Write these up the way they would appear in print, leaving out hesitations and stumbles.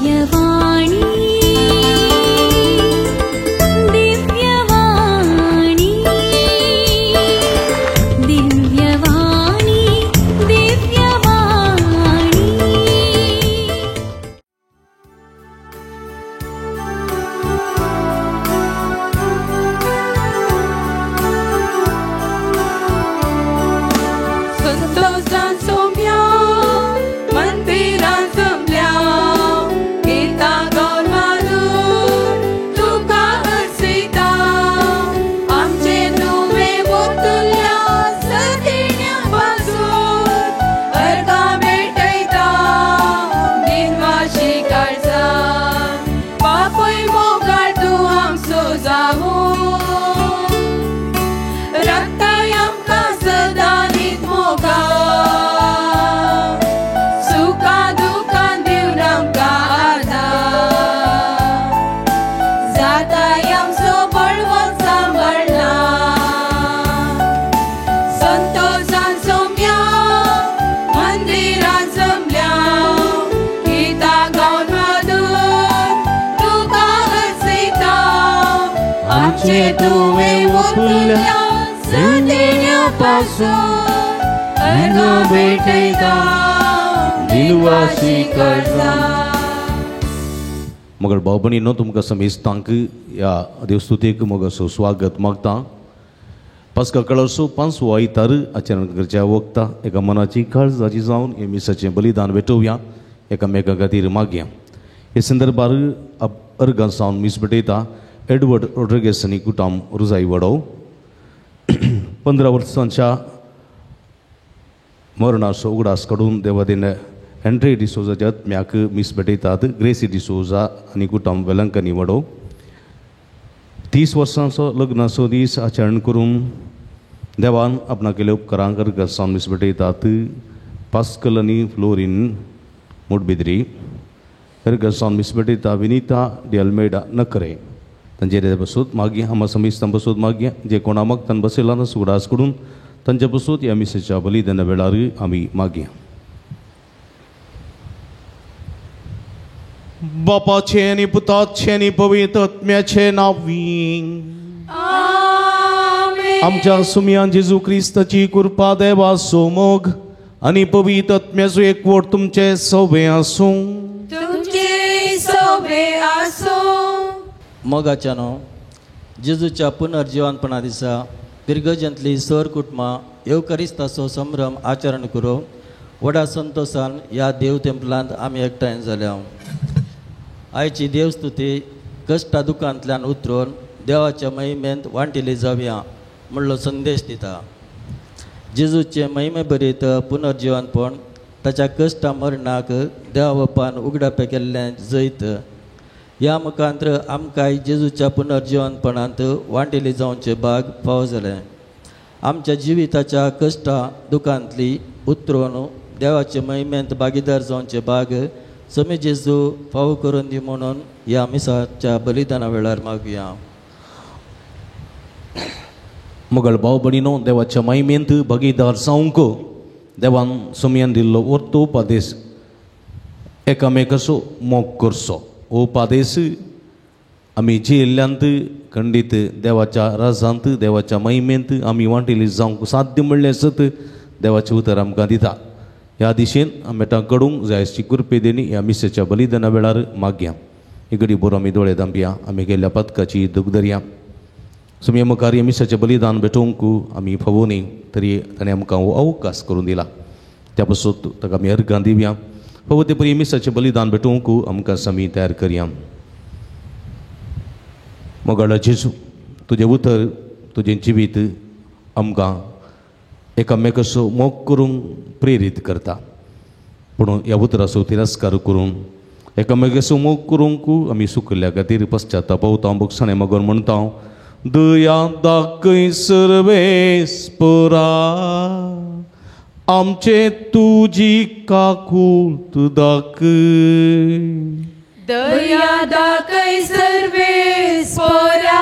दिव्यवाणी दिव्यवाणी दिव्यवाणी दिव्यवाणी। संतोषान सोम्या मंदिरान जमल्या गीतां गावन मारून तुका हसयता आमचे तुवें ओतल्या सतिण्या पासून अर्गां भेटयता निर्वाशी काळजान बापूय मोगाळ तूं आमचो जावूं राखताय आमकां सदां नीत मोगा सुखा दुखान दिवन आमकां आदार जाताय आमचो बळवंत सांबाळना संतोषान सोम्या मंदिरान जमल्या गीतां गावन मारून तुका हसयता आमचे तुवें ओतल्या सतिण्या पासून अर्गां भेटयता दिलवाशी काळजान। मगर भाव भयणीनो तुमकां समेस्तांक ह्या देवस्तुतीक मोगाचो स्वागत मागता। पास्का कळसो पांचवो आयतार आचरण करच्या वखता एका मनाची काळजाची जावन हे मिसाचें बलिदान भेटोवया एकामेका खातीर मागया। हे संदर्भार अर्गां सावन मीस भेटयता एडवर्ड रोड्रिगेस आनी कुटाम रुजाई वडोव 15 वर्सांच्या मरणाचो उगडास काडून देवादीन एंड्रे डिसोजाच्या आत्म्याक मीस भेटयतात ग्रेसी डिसोजा आनी कुटाम वेलंकनी वडोव 30 वर्सांचो लग्नाचो दीस आचरण करून देवान आपणाक केले उपकारांक अर्गां सावन मीस भेटयतात पास्कल आनी फ्लोरीन मुडबिद्री अर्गां सावन मीस भेटयता विनिता डी अल्मेडा नकरे तांचे बसूत मागया आमा समेस्तां बसूत मागया जे कोणा मागतान बसयला ना उगडास करून तांचे बसूत ह्या मिसेच्या बलिदाना वेळार आमी मागया। बापाचे आनी पुताचे आनी पवित्र आत्म्याचे नांवी आमेन। आमच्या सुमयान जेजू क्रिस्ताची कृपा देवाचो मोग आनी पवित्र आत्म्याचो एकवट तुमचे सवे आसूं। तुमचे सवे आसूं। मोगाच्यानो जेजूच्या पुनर्जिवनपणा दिसा पिरगर्जेंतली सर कुटुंबां येवकारिस्ताचो संभ्रम आचरण करूं व्हडा संतोशान ह्या देव तेंपलांत आमी एकठांय जाल्या। आयची देवस्तुती कश्टा दुकांतल्यान उतरून देवाच्या महिमेंत वांटिली जावया म्हणलो संदेश दिता। जेजूचे महिमे भरीत पुनर्जिवनपण ताच्या कश्टा मरणाक देवा बापान उगडापें केल्लें जैत ह्या मुखांत्र आमकांय जेजूच्या पुनर्जिवनपणांत वांटिली जावचे भाग फावो जालें। आमच्या जिविताच्या कश्टा दुकांतली उतरून देवाचे महिमेंत भागीदार जावचे भाग समी जेजू फावो करून दी म्हणून ह्या मिसाच्या बलिदाना वेळार मागुया। मगळ भाव भयणीनो देवाच्या महिमेंत भागीदार जावंक देवान सुमयान दिल्लो वर्तो उपादेश एकामेकाचो मोग करचो। उपादेश आमी जियेल्ल्यांत खंडीत देवाच्या राजांत देवाच्या महिमेंत आमी वांटिली जावंक साध्य म्हणलें आसत देवाचें उतर आमकां दिता। ह्या दिशेन आमी कडूंक जायची कृपे देणी ह्या मिसेच्या बलिदाना वेळार मागया। ही बरो आमी दोळे दांपया आमी केल्ल्या पदकाची दूख धरया। सुमया मुखार ह्या मिसाचें बलिदान भेटोवंक आमी फावो न्ही तरी ताणें आमकां हो अवकाश करून दिला त्या पासून ताका आमी अर्गां दिवया। फावो ते परी मिसाचें बलिदान भेटोवंक आमकां समी तयार करया। मोगाळा जेजू तुजें उतर तुजें जिवीत आमकां एकामेकाचो मोग करूंक प्रेरीत करता पूण ह्या उतराचो तिरस्कार करून एकामेकाचो मोग करूंक आमी सुकल्या खातीर पश्चाताप पावता। भोगसाणे मगोन म्हणटा दया दाखय सर्वेस्परा आमचे तुजी काकूत दाखय। दया दाखय सर्वेस्परा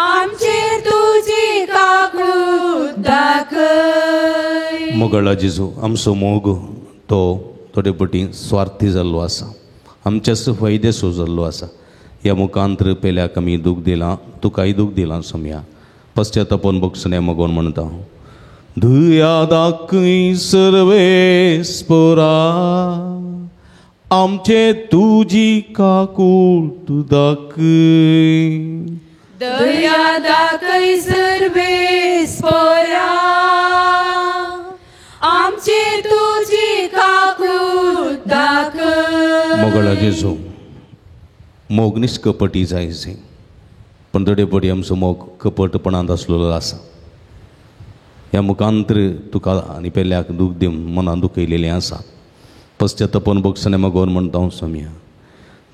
आमचे तुजी काकूत दाखय। मोगाळा जेजू आमचो मोग तो थोडे पटी स्वार्थी जाल्लो आसा, आमच्याच फायदेसो जाल्लो आसा. ह्या मुखांतर पेल्याक आमी दूख दिलां, तुकाय दूख दिलां सोम्या. पश्चातापन बक्षणे मगोन म्हणटा, धुया दाखय सर्वेस्पोरा आमचे तुजी काकूट दाखय. दया दाखय सर्वेस्पोरा आमचे तुजी काकूट दाखय. मोगळा जेजू, मोग निष्कपटी जायचे, पण थोडे पटी आमचो मोग कपटपणांत आसलेलो आसा. ह्या मुखांतर तुका आनी पेल्याक दूख दिवन मनां दुखयलेलें आसा. पश्चातापन बक्षणे मगोन म्हणटा हांव सोम्या,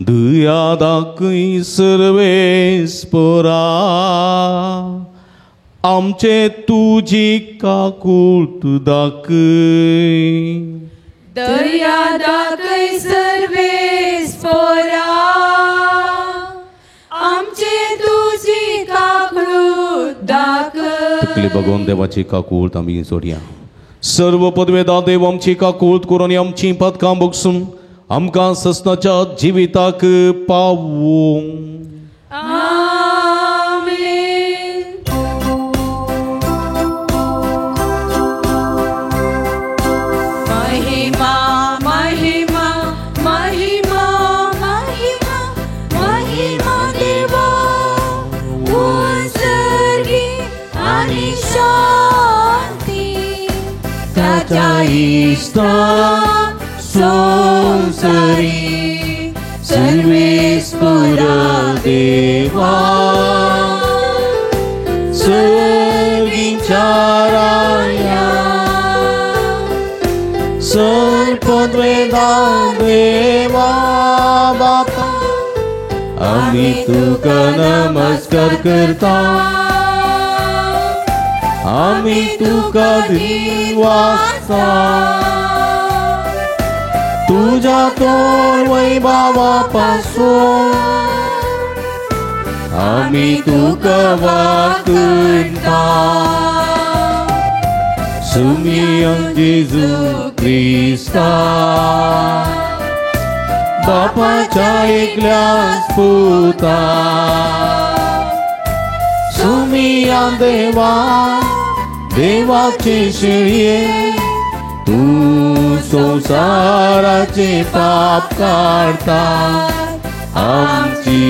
दया दाखय सर्वेस्पोरा आमचे तुजी काकूट दाखय. दया दाखय सर्वेस्पोरा आमचे तुजी काकूट दाखय. तकली बघून देवाची काकूट आमी जोडया. सर्व पदवेदा देव आमची काकूट करून आमची पदकां बगसून आमकां ससनाच्या जिविताक पावूं. आमेन. महिमा महिमा महिमा महिमा महिमा देवा उंचगी आनी शांती ताच्या इश्टा संवसारी सर्वेस्पोरा देवा सर्गीच्या राया सर्पद्वेदा देवा बापा आमी तुका नमस्कार करता, आमी तुका दिवासता, तुज्या तोर वैभावा पासून आमी तुका वाकुंता. सुमियं जेजू क्रिस्ता बापाच्या एकल्याच पुता, सुमिया देवा देवाचे शेळये तूं संवसाराचे पाप काडटा आमची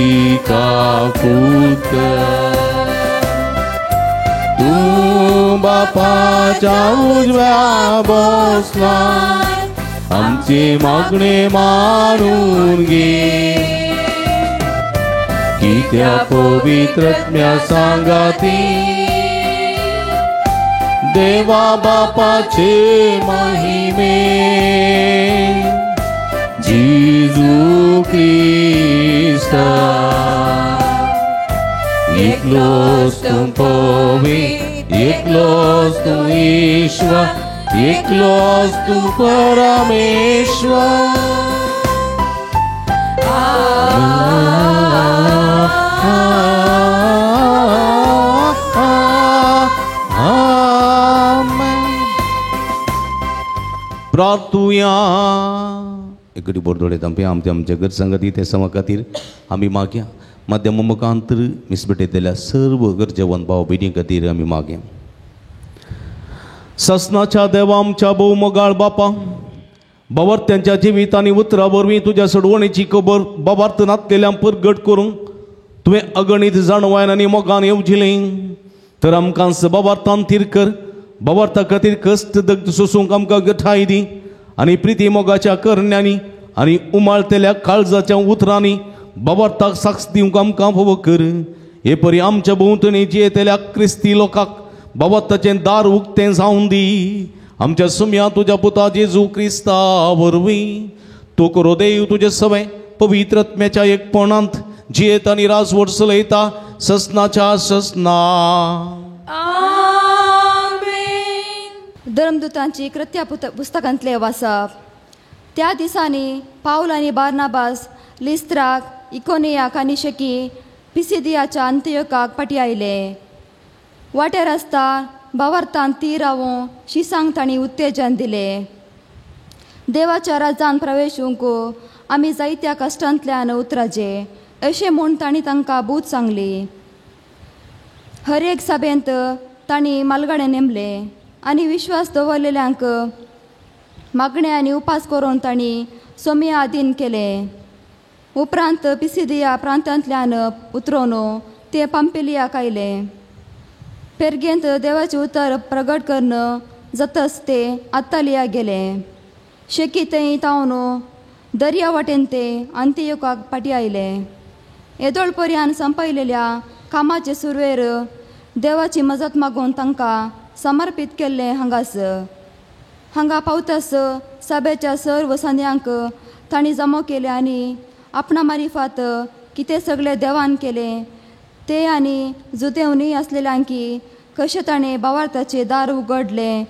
काकूट कर. तूं बापाच्या उजव्या बसला आमचे मागणे मानून घे, कित्या पवित्रत्म्या सांगाती देवा बापाचे महिमे जेजू क्रिस्ता एकलोच तूं पवी, एकलोच तूं ईश्वर, एकलोच तूं परमेश्वर. प्रार्थुया. एकटी बोरदोडे तांपे आमचे आमच्या घर संगती ते समा खातीर आमी मागया. माध्यम मुखांतर मिसबेटेंतल्या सर्व गरजेवंत भाव भयणी खातीर आमी मागया. ससनाच्या देवा आमच्या भोव मोगाळ बापा, बाबार्थ्यांच्या जिवीत आनी उतरा वरवीं तुज्या सोडवणेची खबर बाबार्थ नातलेल्या परगट करूंक तुवें अगणीत जाणवायन आनी मोगान येवजिलें, तर आमकां बाबार्थान थीर कर. बाबार्था खातीर कश्ट दग्ध सोसूंक आमकां गठाय दी आनी प्रिती मोगाच्या करण्यांनी आनी उमाळतेल्या काळजाच्या उतरांनी बाबार्थाक साक्ष दिवंक आमकां फावो कर. हे परी आमच्या भोंवतणी जियेतल्या क्रिस्ती लोकांक बाबार्थाचें दार उक्तें जावन दी. आमच्या सुम्या तुज्या पुता जेजू क्रिस्ता वरवीं तूं करो देव तुजे सवें पवित्र आत्म्याच्या एकपणांत जियेत आनी राजवट चलयता ससनाच्या ससना. धर्मदूतांची कृत्या पुस्तकांतले वाचप. त्या दिसांनी पावल आनी बार्नाबास लिस्त्राक, इकोनियाक आनी शकी पिसिदियाच्या अंतयोकाक फाटी आयले. वाटेर आसता भावार्थान ती रावूं शिसांक तांणी उत्तेजन दिलें. देवाच्या राज्यान प्रवेशूंक आमी जायत्या कश्टांतल्यान उतराचे अशें म्हूण तांणी तांकां बूद सांगली. हर एक सभेंत तांणी मालगाडे नेमले आनी विश्वास दवरलेल्यांक मागणे आनी उपास करून तांणी सोमिया आदीन केले. उपरांत पिसिदिया प्रांतांतल्यान उतरोन ते पांपेलियाक आयले. पेरगेंत देवाचें उतर प्रगट करून जातच ते आत्तालिया गेले. शेकी थंय तावन दर्या वाटेन ते अंतियोकाक फाटीं आयले. येदोळ पर्यान संपयलेल्या कामाचे सुरवेर देवाची मजत मागून तांकां समर्पीत केल्लें. हांगास हांगा पावतास सभेच्या सर्व संद्यांक तांणी जमो केले आनी आपणा मारिफात कितें सगळें देवान केलें ते आनी जुदेवनी आसलेल्यांकी कशें ताणें भावार्थाचें दार उगडलें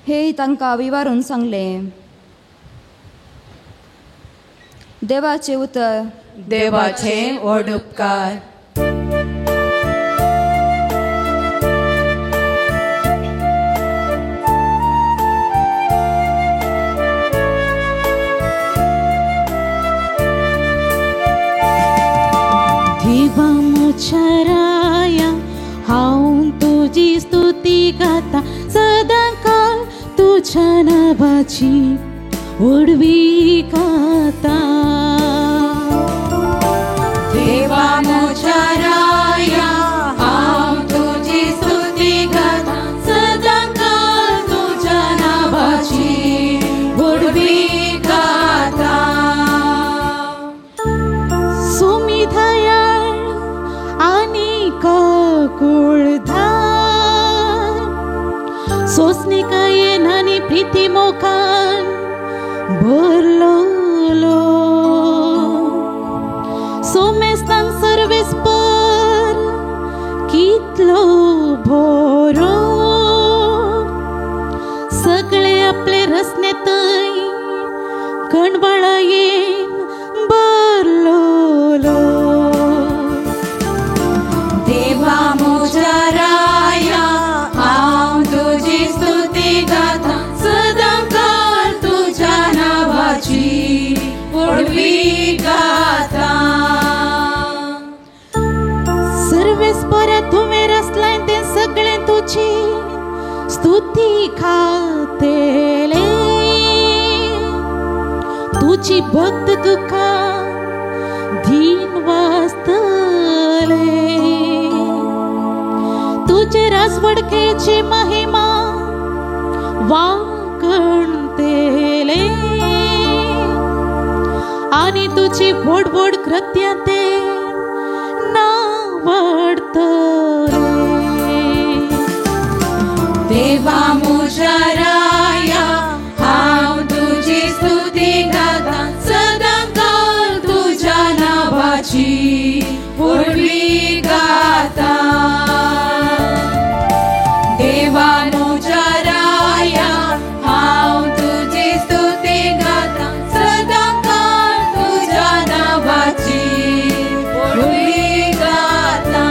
हेंय तांकां विवारून सांगलें. देवाचें उतर. देवाचे व्हड उपकार. देवा म्हज्या राया, हांव तुजी स्तुती गाता, सदांकाळ तुज्या नांवाची व्हडवी गाता. देवा म्हज्या राया, हांव तुजी स्तुती गाता, सदांकाळ तुज्या नांवाची व्हडवी गाता. सुमिधयाळ आनी काकुळधार, सोंसणिकायेन आनी प्रिती मोगान भरलोलो, सोमेस्तांक सर्वेस्पर कितलो बरो, सगळे आपले रसने थंय कणबळायेन भरलोलो. देवा म्हज्या राया, हांव तुजी स्तुती गाता, सदांकाळ तुज्या नांवाची व्हडवी गाता. सर्वेस्पर तुवें रचलां तें सगळें तुजी स्तुती खातेलें, तुजी भक्त तुका धीन वाचतले, तुजे राजवडकेची महिमा वाकणतेले आनी तुजी व्हड व्हड कृत्यां ते नावडतले. देवा म्हज्या राया, हांव तुजी स्तुती गाता, सदांकाळ तुज्या नांवाची व्हडवी गाता. देवा म्हज्या राया, हांव तुजी स्तुती गाता, सदांकाळ तुज्या नांवाची व्हडवी गाता.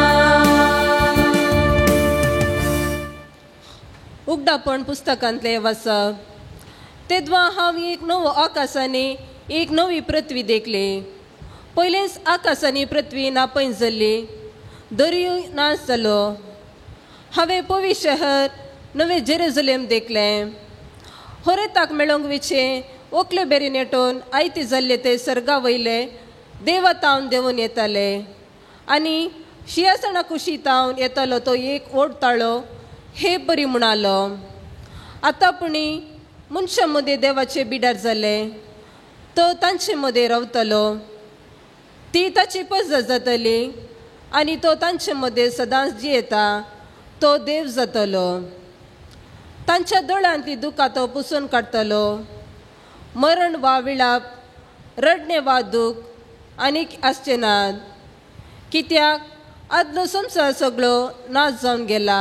उगडापण पुस्तकांतलें वाचप. तेद्वा हांव एक नवो आकाश आनी एक नवी पृथ्वी देखली. पयलेंच आकाश आनी पृथ्वी नापैन जाल्ली, दर्यूय नाश जालो. हांवें पवी शहर नवें जेरुजलेम देखलें. होरेताक मेळोंक विचें ओकले बेरी नेटोन आयती जाल्ले ते सर्गा वयले देवा तावन देंवून येताले आनी शियासणा कुशी तावन येतालो तो एक ओड ताळो हे परी म्हणालो, आतां पुणी मनशां मदें देवाचे बिडार जाले, तो तांचे मदें रावतलो, ती ताची पजत जातली आनी तो तांचे मदें सदांच जियेता, तो देव जातलो. तांच्या दोळ्यांतली दुकां तो पुसून काडटलो. मरण वा विळाप, रडणें वा दूख आनीक आसचें नात, कित्याक आदलो संवसार सगळो नाश जावन गेला.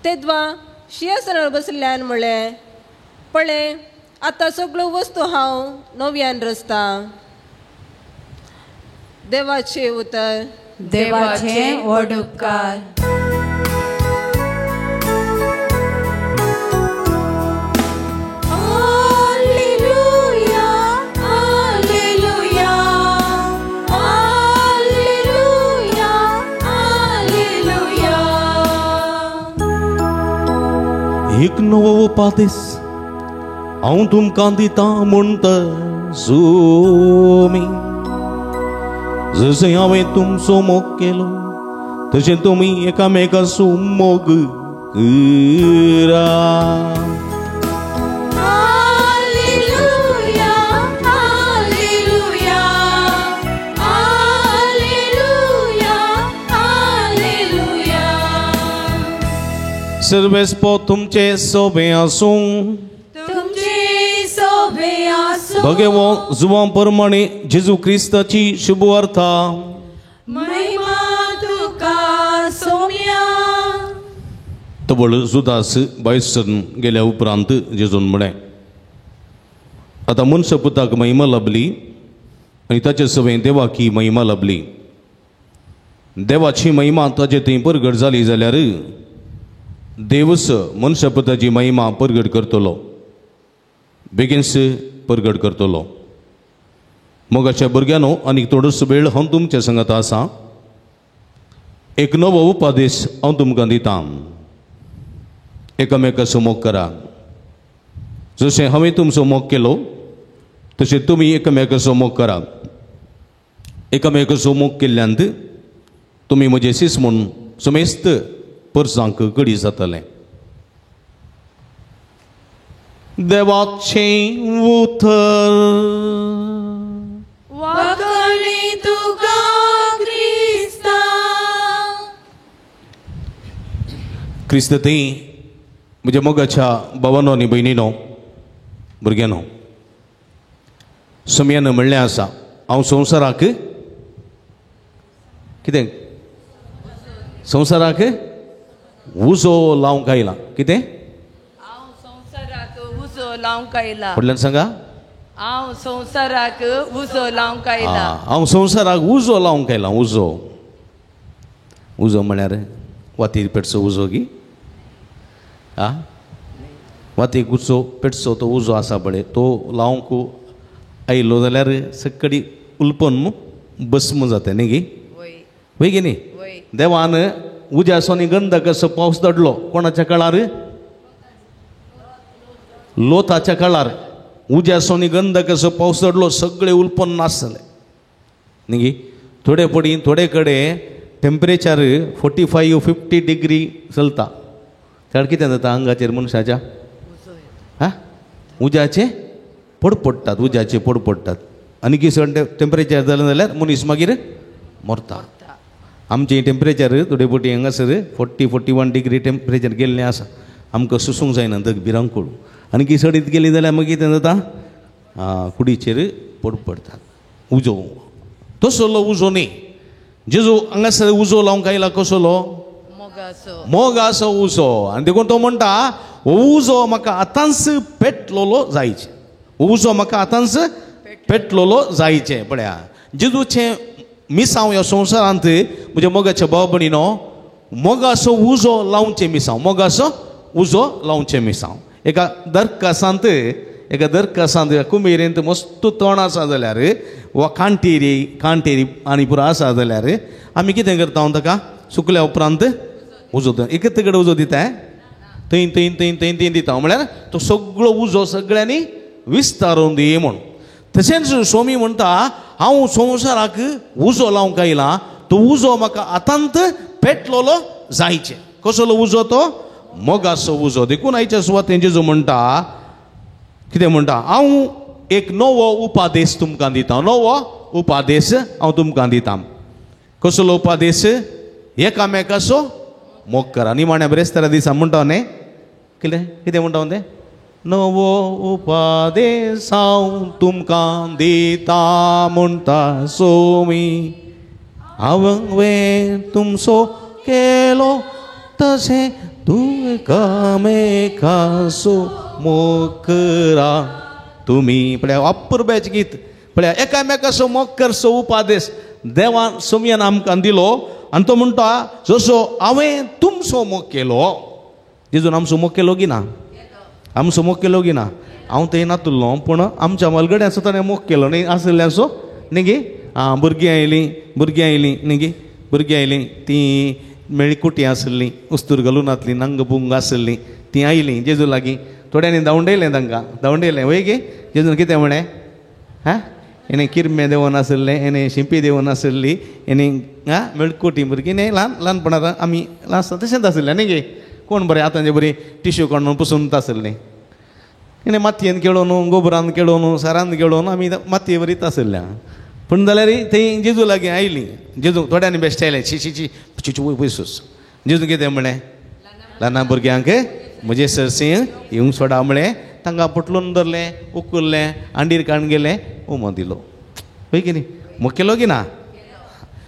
तेद्वा शिंयासनार बसल्यान म्हळें, पळय आतां सगळ्यो वस्तू हांव नव्यान रचतां. देवाचें उतर. देवाचे व्हड उपकार. एक नवो उपादेस हांव तुमकां दिता म्हणटा सोमी, जशें हांवें तुमचो मोग केलो तशें तुमी एकामेकाचो मोग करा. Hallelujah, hallelujah, hallelujah, hallelujah. सर्वेस्पो तुमचे सोबे आसूं, तुमचे सोबे आसूं. भगवो जुवां प्रमाणे जेजू क्रिस्ताची शुभवार्ता. महिमा तुका सोम्या. तबळ जुदास भायर गेल्या उपरांत जेजून म्हळें, आतां मनशापुताक महिमा लाभली आनी ताचे सवें देवाकी महिमा लाभली. देवाची महिमा ताचे थंय परगट जाली जाल्यार देवस मनशापुताची महिमा परगट करतलो, बेगीनच परगट करतलो. मोगाच्या भुरग्यांनो, आनीक थोडोसो वेळ हांव तुमच्या संगात आसा. एक नवो उपादेश हांव तुमकां दिता, एकामेकाचो मोग करा. जशें हांवें तुमचो मोग केलो तशें तुमी एकामेकाचो मोग करा. एकामेकाचो मोग केल्ल्यान तुमी म्हजे शीस म्हूण समेस्त परसांक कडी जातलें. देवाचें उतर. वाकणी तुका क्रिस्ता. क्रिस्त थंय म्हज्या मोगाच्या भावानो आनी भयणीनो, भुरग्यांनो, सम्यान म्हणलें आसा, हांव संवसाराक कितें संवसाराक उजो लावंक आयला. कितें हांव संवसाराक उजो लावंक आयला. फुडल्यान सांगा. हांव संवसाराक उजो लावंक आयला. हांव संवसाराक उजो लावंक आयला. उजो उजो म्हळ्यार वातीर पेटचो उजो गी, आ वातीक उजो पेटचो तो उजो आसा पळय, तो लावंक आयलो जाल्यार सकडी उलपन भस्म जाता न्ही गी, वय गी न्ही. देवान उज्याचो आनी गंधकाचो पावस धाडलो. कोणाच्या काळार? लोताच्या काळार उज्याचो आनी गंधकाचो पावस धाडलो, सगळे उलपन नाश जाले न्ही गी. थोडे पडी थोडे कडेन टेम्परेचर 45-50 डिग्री चलता. त्यार कितें जाता आंगाचेर मनशाच्या? हा, उज्याचे पड पडटात, उज्याचे पड पडटात. आनी कितें टेम्परेचर जालें जाल्यार मनीस मागीर मरता. आमचें टेम्परेचर थोडे पटी हांगासर 40-41 डिग्री टेम्परेचर गेल्लें आसा. आमकां सोसूंक जायना दग भिरांकूळ. आनी की सडीत गेली जाल्यार मागीर कितें जाता? कुडीचेर पड पडटात. उजो तसलो उजो न्ही. जेजू हांगासर उजो लावंक आयला. कसलो? मोगाचो उजो. आनी देखून तो म्हणटा, उजो म्हाका आतांच पेटलोलो जायचे, उजो म्हाका आतांच पेटलोलो जायचे. पळया जेजूचें मिसांव ह्या संवसारांत म्हज्या मोगाच्या भाव भयणीनो, मोगाचो उजो लावचें मिसांव, मोगाचो उजो लावचें मिसांव. एका दरकासांत, एका दरकासांत कुमेरेंत मस्त तण आसा जाल्यार वा कांटेरी कांटेरी आनी पुरो आसा जाल्यार आमी कितें करता ताका सुकल्या उपरांत उजो एकच कडेन उजो दिता, थंय थंय थंय थंय थंय दिता. म्हळ्यार तो सगळो उजो सगळ्यांनी विस्तारून दी म्हूण. तशेंच स्वामी म्हणटा, हांव संवसाराक उजो लावंक आयला, तो उजो म्हाका आतांत पेटलोलो जायचे. कसलो उजो तो? मोगाचो उजो. देखून आयच्या सुवातेन जेजू म्हणटा, कितें म्हणटा? हांव एक नवो उपादेश तुमकां दिता, नवो उपादेश हांव तुमकां दिता. कसलो उपादेश? एकामेकाचो मोग करा. निमाण्या ब्रेस्तारा दिसा म्हणटा न्ही, कितें कितें म्हणटा तें? नवो उपादेश हांव तुमकां दिता म्हणटा सोमी, हांवें तुमचो केलो तशें तूं एकामेकाचो मोग करा तुमी. पळया अपुरबायेचें गीत. पळया एकामेकाचो मोग करचो उपादेश देवान सोमयान आमकां दिलो. आनी तो म्हणटा, जसो हांवें तुमचो मोग केलो. जेजून आमचो मोग केलो की ना? आमचो मोग केलो की ना? हांव थंय नातुल्लो, पूण आमच्या मलगड्याचो ताणें मोग केलो न्ही आसलें न्ही गी. आं, भुरगीं आयलीं, भुरगीं आयलीं न्ही गी, भुरगीं आयलीं, तीं मेळी कुटी आसलीं, उस्तूर घालून नातली, नंग पुंग आसलीं. तीं आयलीं जेजू लागीं, थोड्यांनी धांवडयलें तांकां, धांवडयलें वय गे. जेजून कितें म्हणें, हा हेणें किरमें देंवोन आसलें, हेणें शिंपी देंवोन आसली, हेणें आं मेळकोटी भुरगीं न्ही ल्हान ल्हानपणार आमी ल्हान आसता तशेंच आसलें न्ही गे. कोण बरें आतांचे बरी टिश्यू काडून पुसून आसलें, हेणें मातयेन खेळोन गोबरान खेळोन सारान खेळोन आमी मातये वरीत आसल्या. पूण जाल्यार थंय जेजू लागीं आयलीं, जेजू थोड्यांनी बेश्टायलें शी शी शी चिचू पयसूस. जेजू कितें म्हणलें, ल्हान भुरग्यांक म्हजे सरसी येवंक सोडा म्हळें, तांकां पोटलून धरलें, उखल्लें, आंडीर काडून गेलें, उमो दिलो. पळय की न्ही मोग केलो की ना.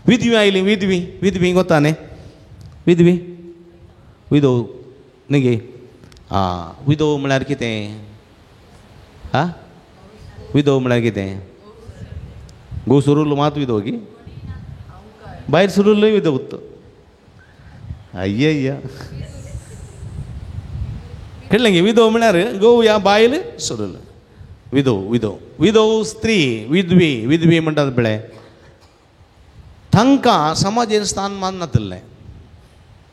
विधवी आयली, विधवी, विधवी वता न्ही, विधवी विधव न्ही गे. आं विधव म्हळ्यार कितें, आं विधव म्हळ्यार कितें, घोव सुरुल्लो मात विधव की भायर सुरुल्लोय विधव. अय्या कळ्ळें गे. विधव म्हळ्यार घोव या बायल सुरुल्लो, विधव विधव विधव स्त्री, विधवी विधवी म्हणटात पळय, तांकां समाजेन स्थान मान नातिल्लें.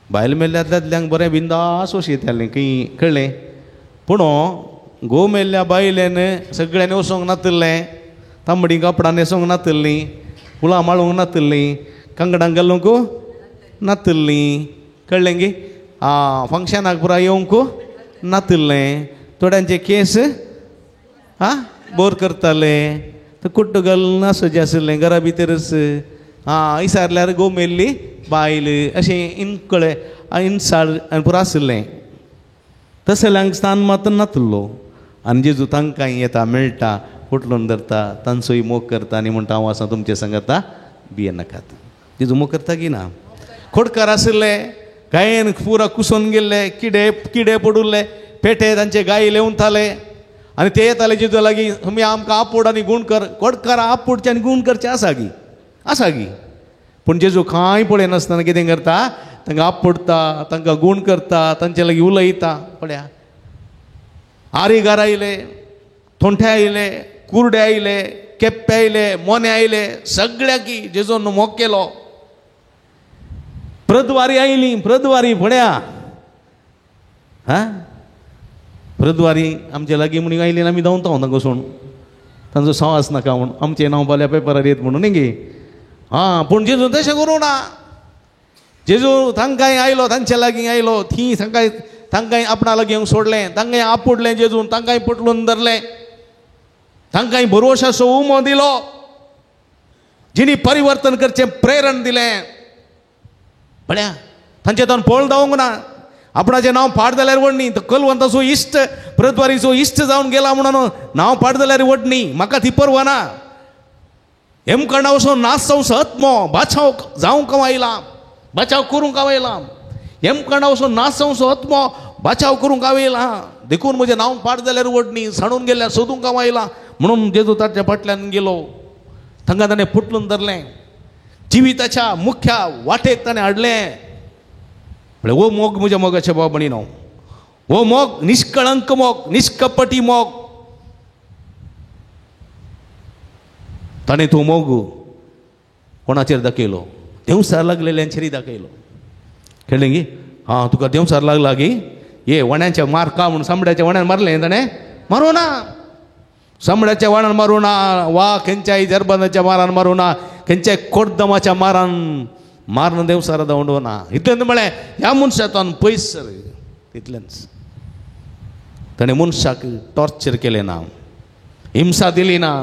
बायल मेल्ल्या दादल्यांक बरें बिंदास वशेतालें खंय, कळ्ळें. पूण घोव मेल्ल्या बायलेन सगळ्यांनी वचोंक नातिल्लें, तांबडी कापडां न्हेसोंक नातिल्लीं, फुलां माळूंक नातिल्लीं, कांगडां घालूंक नातिल्लीं, कळ्ळें गे. आं फंक्शनाक पुरा येवंक नातिल्लें, थोड्यांचे केस आं बोर करताले, कुट्टू घालून आसचें आशिल्लें घरा भितरच. आं इसारल्यार घोव मेल्ली बायल अशें इनकळे इनसाळ आनी पुरो आशिल्लें. तसल्यांक स्थान मात नातिल्लो. आनी जेजू तांकां येता मेळटा, पोटलून धरता, तांचोय मोग करता आनी म्हणटा हांव आसा तुमचे सांगता भियेनाकात. जेजू मोग करता की ना. खोडकार आशिल्ले, गायेन पुरा कुसोन गेल्ले, किडे किडे पडुल्ले, पेटे तांचे गाय लेवताले आनी ते येताले जेजू लागीं, तुमी आमकां आपोड आनी गूण कर. खोडकारां आपोडचे आनी गूण करचे आसा गी, आसा गी. पूण जेजू कांय पळयनासतना कितें करता, तांकां आपोडटा, तांकां गूण करता, तांचे लागीं उलयता. पळया आरीगार आयले, थोंठे आयले, कुर्डे आयले, केप्पे आयले, मोने आयले, सगळ्याकी जेजून मोग केलो. प्रद्वारी आयली, प्रद्वारी पळया, हा प्रद्वारी आमचे लागीं म्हणून आयली आमी धांवता तांकां सोडून, तांचो साहस नाका म्हणून, आमचें नांव फाल्यां पेपरार येत म्हणून न्ही गे. आं पूण जेजू तशें करूं ना. जेजू तांकांय आयलो, तांचे लागीं आयलो, थी तांकांय तांकांय आपणा लागीं येवंक सोडलें, तांकांय आपुडलें जेजून, तांकांय पोटलून धरलें, तांकांय भरवशाचो उमो दिलो, जिणी परिवर्तन करचें प्रेरण दिलें. पळया तांचे तोंड पळ धांवंक ना, आपणाचें नांव पाड जाल्यार वडनी, तो कलवंताचो इश्ट प्रद्वारीचो इश्ट जावन गेला म्हणून नांव पाड जाल्यार वडनी, म्हाका ती परवा ना. हेमकंडा वचून नाच आत्मो बाचाव जावंक आयला, बचाव करूंक आयला, हेमकंडा वचून नाच आत्मो बचाव करूंक आयला, देखून म्हजें नांव पाड जाल्यार वडनी, सांडून गेल्या सोदूंक आयला म्हणून जेजू ताच्या फाटल्यान गेलो. तांकां ताणें पुटलून धरलें, जिविताच्या मुख्य वाटेक ताणें हाडलें. म्हळ्यार हो मोग म्हज्या मोगाच्या भाव भयणीनो, हो मोग निष्कळंक मोग, निष्कपटी मोग. ताणें तो मोग कोणाचेर दाखयलो, देंवसार लागलेल्यांचेरय दाखयलो. कळ्ळें गी. आं तुका देंवसार लागला गी, ये वण्याच्या मार का म्हणून सांबड्याच्या वण्यान मारलें ताणें, मारूं ना, सांबड्याच्या वाणान मारूं ना, वा खंयच्याय जरबंदाच्या मारान मारूं ना, खंयच्याय कोटदमाच्या मारान मारून देंवसारा धांवडो ना. इतलें म्हळें ह्या मनशातून पयस सर, तितलेंच ताणें मनशाक टॉर्चर केलें ना, हिंसा दिली ना,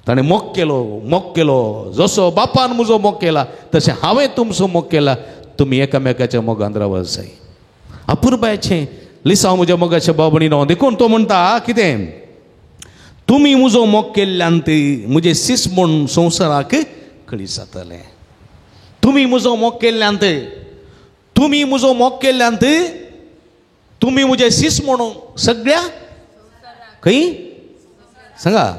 ताणें मोग केलो, मोग केलो. जसो बापान म्हजो मोग केला तशें हांवें तुमचो मोग केला, तुमी एकामेकाच्या मोगान रावत जाय. अपुरबायेचें लिसांव म्हज्या मोगाच्या भाव भयणीनो. देखून तो म्हणटा कितें, तुमी म्हजो मोग केल्ल्यान ती म्हजें सीस म्हूण संवसाराक कळी जातलें. तुमी म्हजो मोग केल्ल्यान, तुमी म्हजो मोग केल्ल्यान तुमी म्हजें सीस म्हणून सगळ्या खंय सांगा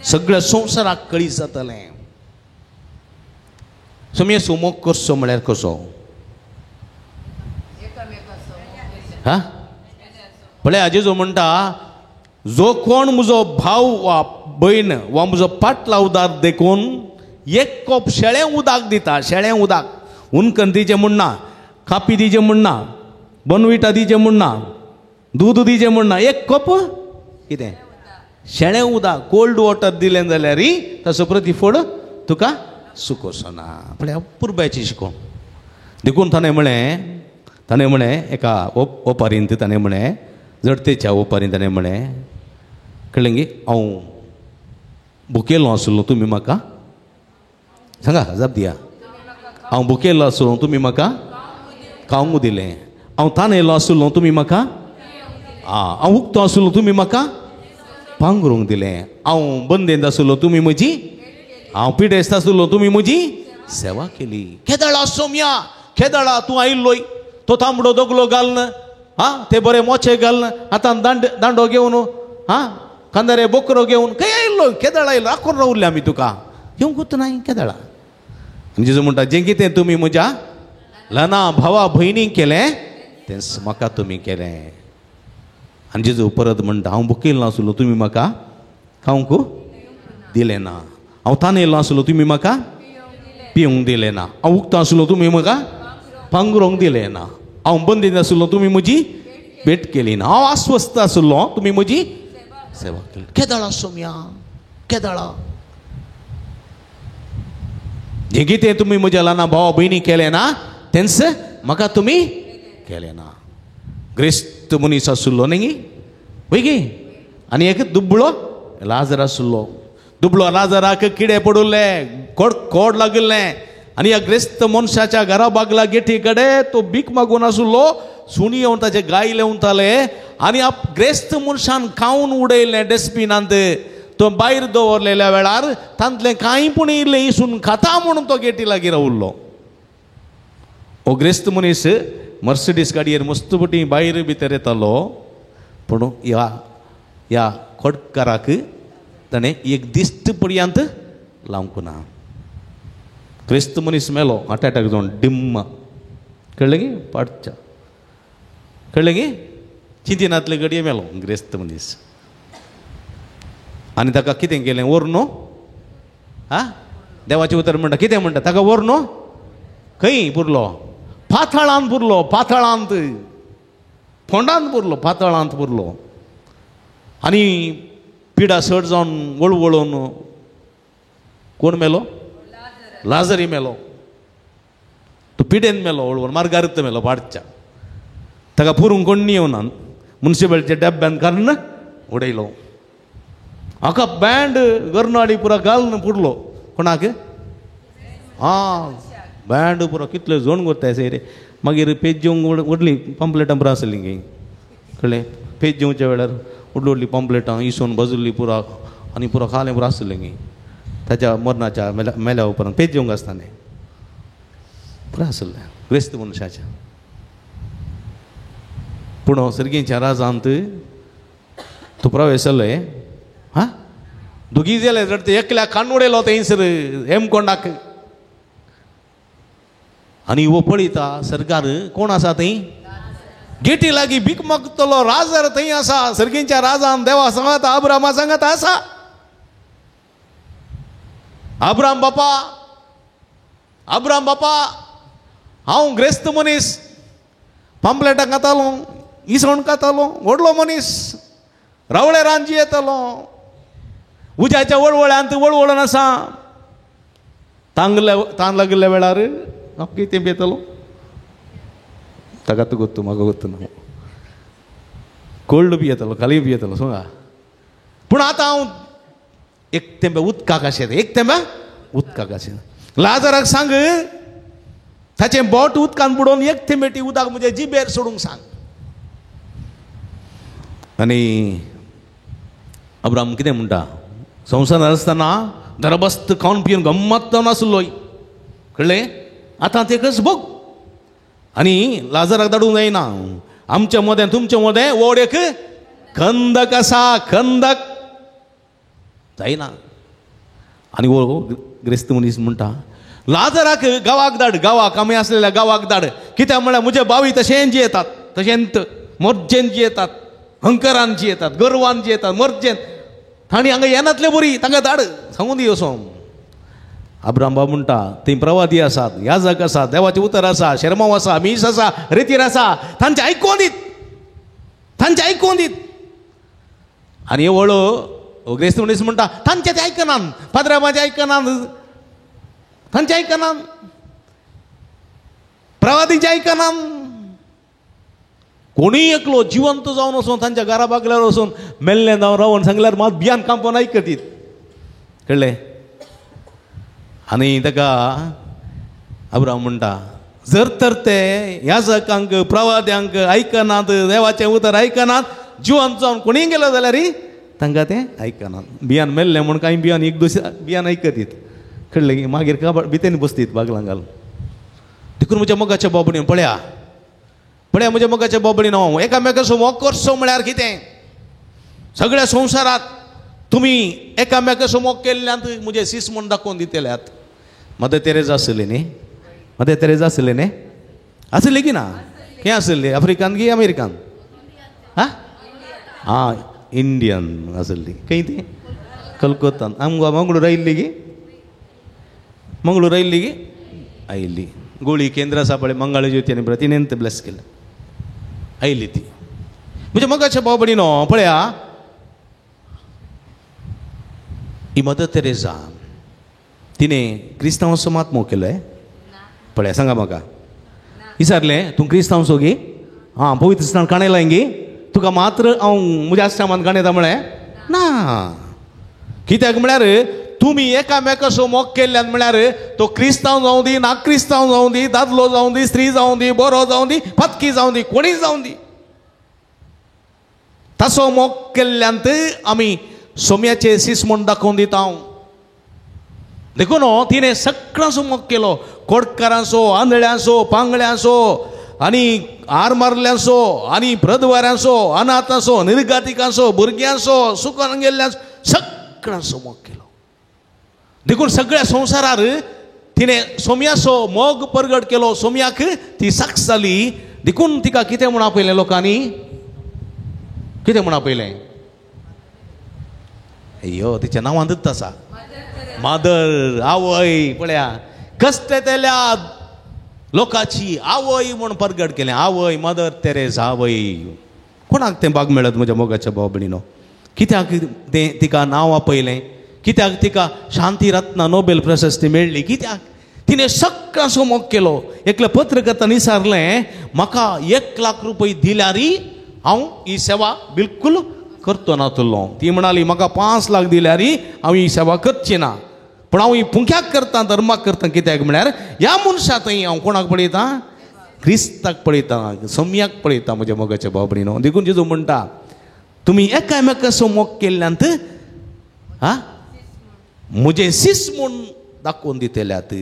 सगळ्या संवसाराक कळी जातलें. तुमी मोग करचो म्हळ्यार कसो, हा पळया जेजू म्हणटा, जो कोण म्हजो भाव वा भयण वा म्हजो पाटलावदार देखून एक कोप शेळें उदक दिता, शेळें उदक, उनकन दिचें म्हण ना, कापी दिचें म्हण ना, बोनविटा दिचें म्हण ना, दूद दिजें म्हण ना, एक कप कितें शेळें उदक कोल्ड वॉटर दिलें जाल्यार ताचो प्रतिफळ तुका सुकोसो ना. पळय पुरब्याची शिकोवण. देखून ताणें म्हळें, ताणें म्हळें एका ओपारींत, ताणें म्हळें जडतेच्या ओपारींत ताणें म्हळें, कळ्ळें गी, हांव भुकेलो आसलो तुमी म्हाका सांगा जाप दिया, हांव भुकेलो आसलो तुमी म्हाका खावंक दिलें, हांव तानेलो आसलो तुमी म्हाका, हांव उक्तो आसलो तुमी म्हाका पांगरूंक दिलें, हांव बंदेंत आसलो तुमी म्हजी, हांव पिडेस्त आसलो तुमी म्हजी सेवा केली. केदळा सोम्या केदळा तूं आयिल्लोय, तो तांबडो दगलो घालन, आं ते बरे मोचे घालन, आतां दांड दांडो घेवन, आं कांदारे बोकरो घेवन खंय आयिल्लो, केदळा आयिल्लो, आखोन रावले आमी तुका येवंकूच नाय केदळा. आनी जेजू म्हणटा जें कितें तुमी म्हज्या ल्हाना भावा भयणीक केलें तेंच म्हाका तुमी केलें. आनी जेजू परत म्हणटा हांव भुकेल्लो आसलो तुमी म्हाका खावंक दिलें ना, हांव तानेल्लो आसलो तुमी म्हाका पिवंक दिलें ना, हांव उक्तो आसलो तुमी म्हाका पांगरूंक दिलें ना, हांव बंदीन आसलो तुमी म्हजी भेट केली ना, हांव अस्वस्थ आसलो तुमी म्हजी सेवा केली. केदळा सोम्या केदळा, जें कितें तुमी म्हज्या ल्हाना भावा भयणी केलें ना तेंच म्हाका तुमी केलें ना. ग्रेस्त मनीस आसलो न्ही वय गी, आनी एक दुबळो लाजर आसलो, दुबळो लाजराक किडे पडिल्ले, कोड कोड लागिल्लें, आनी ह्या ग्रेस्त मनशाच्या घरा बागला गेटी कडेन तो भीक मागून आसलो, सुणी येवन ताचे गाय लेवताले, आनी ग्रेस्त मनशान खावन उडयलें डस्टबिनांत, तो भायर दवरलेल्या वेळार तांतलें कांय पूण इल्लें इसून खाता म्हणून तो गेटी लागीं रावल्लो. हो ग्रेस्त मनीस मर्सिडीस गाडयेर मस्त पटी भायर भितर येतालो, पूण ह्या ह्या खोडकाराक ताणें एक दिश्ट पर्यंत लावंक ना. क्रिस्त मनीस मेलो हार्ट एटॅक जावन डिम्म, कळ्ळें गी पाडच्या, कळ्ळें गी, चिंतिनातले घडये मेलो ग्रेस्त मनीस. आनी ताका कितें केलें व्हर न्हू, आं देवाचें उतर म्हणटा कितें म्हणटा, ताका व्हर न्हू खंय पुरलो, पातळांत पुरलो, पातळांत फोंडांत पुरलो, पातळांत पुरलो. आनी पिडा सड जावन वळवळून कोण मेलो, लाजरी मेलो, तो पिडेन मेलो, वळवळ मार्गारत मेलो पाडच्या, ताका पुरूंक कोण येवना, मुन्सिपालिटीच्या डब्यान काडून उडयलो. हाका बँड गर्नाडी पुरा घालून पुरलो कोणाक, आं बँड पुरो कितले जोण करता रे. मागीर पेज जेवंक व्हडली पंपलेटां पुरा आसली गे, कळ्ळें, पेज जेवच्या वेळार व्हडली व्हडली पंपलेटां इसोवन बाजुल्ली पुरा आनी पुरा खालें पुरा आसलें गे. ताच्या मरणाच्या मेल्या उपरांत पेज जेवंक आसतना पुरा आसलें ग्रेस्त मनशाच्या. पूण सर्गीच्या राजांत तूं प्रवेश जालो हा, दुगी जाले रडते एकल्या कान उडयलो थंयसर हेमकोंडाक. आनी हो पळयता सरकार कोण आसा थंय गेटी लागीं भीक मागतलो राजार थंय आसा, सर्गींच्या राजान देवा सांगात आब्रामा सांगात आसा. आब्राम बापा, आब्राम बापा, हांव ग्रेस्त मनीस, पांपलेटां खातालो, इसवण खातालो, व्हडलो मनीस, रावळे रांजी येतालो, उज्याच्या वळवळ्यांत वळवळून आसा, तांगले तान लागिल्ल्या वेळार हांव कितें पियेतालो, ताका तूं गोत्तू म्हाका गोत्तू ना, कोल्ड पियेतालो, खाली पियेतालो सांगा. पूण आतां हांव एक तेंब्या उदकाक आशेता, एक तेंब्या उदकाक आशेता. लाजराक सांग ताचें बोट उदकान बुडोवन एक थेंबेटी उदक म्हज्या जिबेर सोडूंक सांग. आनी अब्राम कितें म्हणटा, संवसारांत आसतना दरबस्त खावन पिवन गम्मत जावन आसलो, कळ्ळें, आतां तेकच भोग. आनी लाजराक धाडूंक जायना, आमच्या मदें तुमच्या मदें व्हड एक खंदक आसा, खंदक जायना. आनी हो ग्रेस्त मनीस म्हणटा लाजराक गांवाक धाड, गांवाक आमी आसलेल्या गांवाक धाड, कित्याक म्हळ्यार म्हजे भावी तशेंच येतात, तशेंच मोर्जेन येतात, हंकरान येतात, गर्वान येतात, मोर्जेन, तांणी हांगा येनातले बरी, तांकां धाड, सांगून दी असो. अब्राम बाब म्हणटा थंय प्रवादी आसात, याजक आसा, देवाचें उतर आसा, शेरमांव आसा, मीस आसा, रेतीर आसा, तांचें आयकोन दीत, तांचें आयकून दीत. आनी व्हडलो ग्रेस्त मनीस म्हणटा तांचें ते आयकनात, पाद्राबाचें आयकनात, तांचें आयकनात, प्रवादीचें आयकनात. कोणीय एकलो जिवंत जावन वचून तांच्या घरा बागल्यार वचून मेल्लें जावन रावन सांगल्यार मात बियान कांपोवन आयकतीत. कळ्ळें? आनी ताका अब्राम म्हणटा जर तर ते याजकांक प्रवाद्यांक आयकनात, देवाचें उतर आयकनात, जिवंत जावन कोणीय गेलो जाल्यार तांकां तें आयकनात. बियान मेल्लें म्हूण कांय बियान एक दुसऱ्या बियान आयकतीत. कळ्ळें की मागीर काबार भितेन बसतीत बागलां घालून. देखून म्हज्या मोगाच्या बाबडीन पळया पळया म्हज्या मोगाच्या बाबडीन हांव एकामेकाचो मोग करचो म्हळ्यार कितें? सगळ्या संवसारांत तुमी एकामेकाचो मोग केल्ल्यांत म्हजें सीस म्हूण दाखोवन दितल्यात. मदर तेरेजा आसली न्ही? मदर तेरेजा आसली न्ही? आसली की ना? खंय आसली? आफ्रिकान की अमेरिकान? हा आं इंडियन आसली. खंय ती? कलकत्तान. आमकां मंगळूर आयिल्ली की? मंगळूर आयिल्ली की? आयिल्ली. गोळी केंद्र आसा पळय मंगळ ज्योती आनी प्रतिनेन ब्लेस केलें, आयिल्ली ती. म्हणजे मोगाच्या भाव भयणीनो पळया ही मदर तेरेजा तिणें क्रिस्तांवाचो मात मोग केलो. पळया सांगा म्हाका विचारलें तूं क्रिस्तांव सो गी? आं पवित्र स्नान काणयलां गी? तुका मात्र हांव म्हज्या आश्रमांत काणयता म्हळें ना. कित्याक म्हळ्यार तुमी एकामेकाचो मोग केल्ल्यान म्हळ्यार तो क्रिस्तांव जावं दी, ना क्रिस्तांव जावं दी, दादलो जावं दी, स्त्री जावं दी, बरो जावं दी, पातकी जावं दी, कोणीय जावं दी, ताचो मोग केल्ल्यान आमी सोम्याचे सीस म्हूण दाखोवन दिता. देखून तिणें सगळ्यांचो मोग केलो, कोडकारांचो, आंधळ्यांचो, पांगळ्यांचो, आनी हार मारल्यांचो, आनी प्रदवाऱ्यांचो, अनाथांचो, निर्गातिकांचो, भुरग्यांचो, सुकून गेल्ल्यांचो, सगळ्यांचो मोग केलो. देखून सगळ्या संवसारार तिणें सोम्याचो मोग परगट केलो. सोम्याक ती साक्ष जाली. देखून तिका कितें म्हूण आपयलें लोकांनी? कितें म्हूण आपयलें? अय्यो तिच्या नांवांतूच आसा मादर, आवय. पळया कश्ट येतल्या लोकांची आवय म्हूण परगट केलें. आवय मदर तेरेजा आवय. कोणाक तें भाग मेळत म्हज्या मोगाच्या भाव भयणीनो? कित्याक तें तिका नांव आपयलें? कित्याक तिका शांती रत्न नोबेल प्रशस्ती मेळ्ळी? कित्याक तिणें सगळ्यांचो मोग केलो. एकल्या पत्रकर्त्यान विचारलें म्हाका 1 लाख रुपये दिल्यार हांव ही सेवा बिलकूल करतो नातलो. ती म्हणाली म्हाका 5 लाख दिल्यार हांव ही सेवा करची ना, पूण हांव ही पुंख्याक करतां, धर्माक करतां. कित्याक म्हळ्यार ह्या मनशा थंय हांव कोणाक पळयतां? क्रिस्ताक पळयतां, सोम्याक पळयतां म्हज्या मोगाच्या भाव भयणीनो. देखून जेजू म्हणटा तुमी एकामेकाचो मोग केल्ल्यान हा म्हजें सीस म्हूण दाखोवन दितल्यात,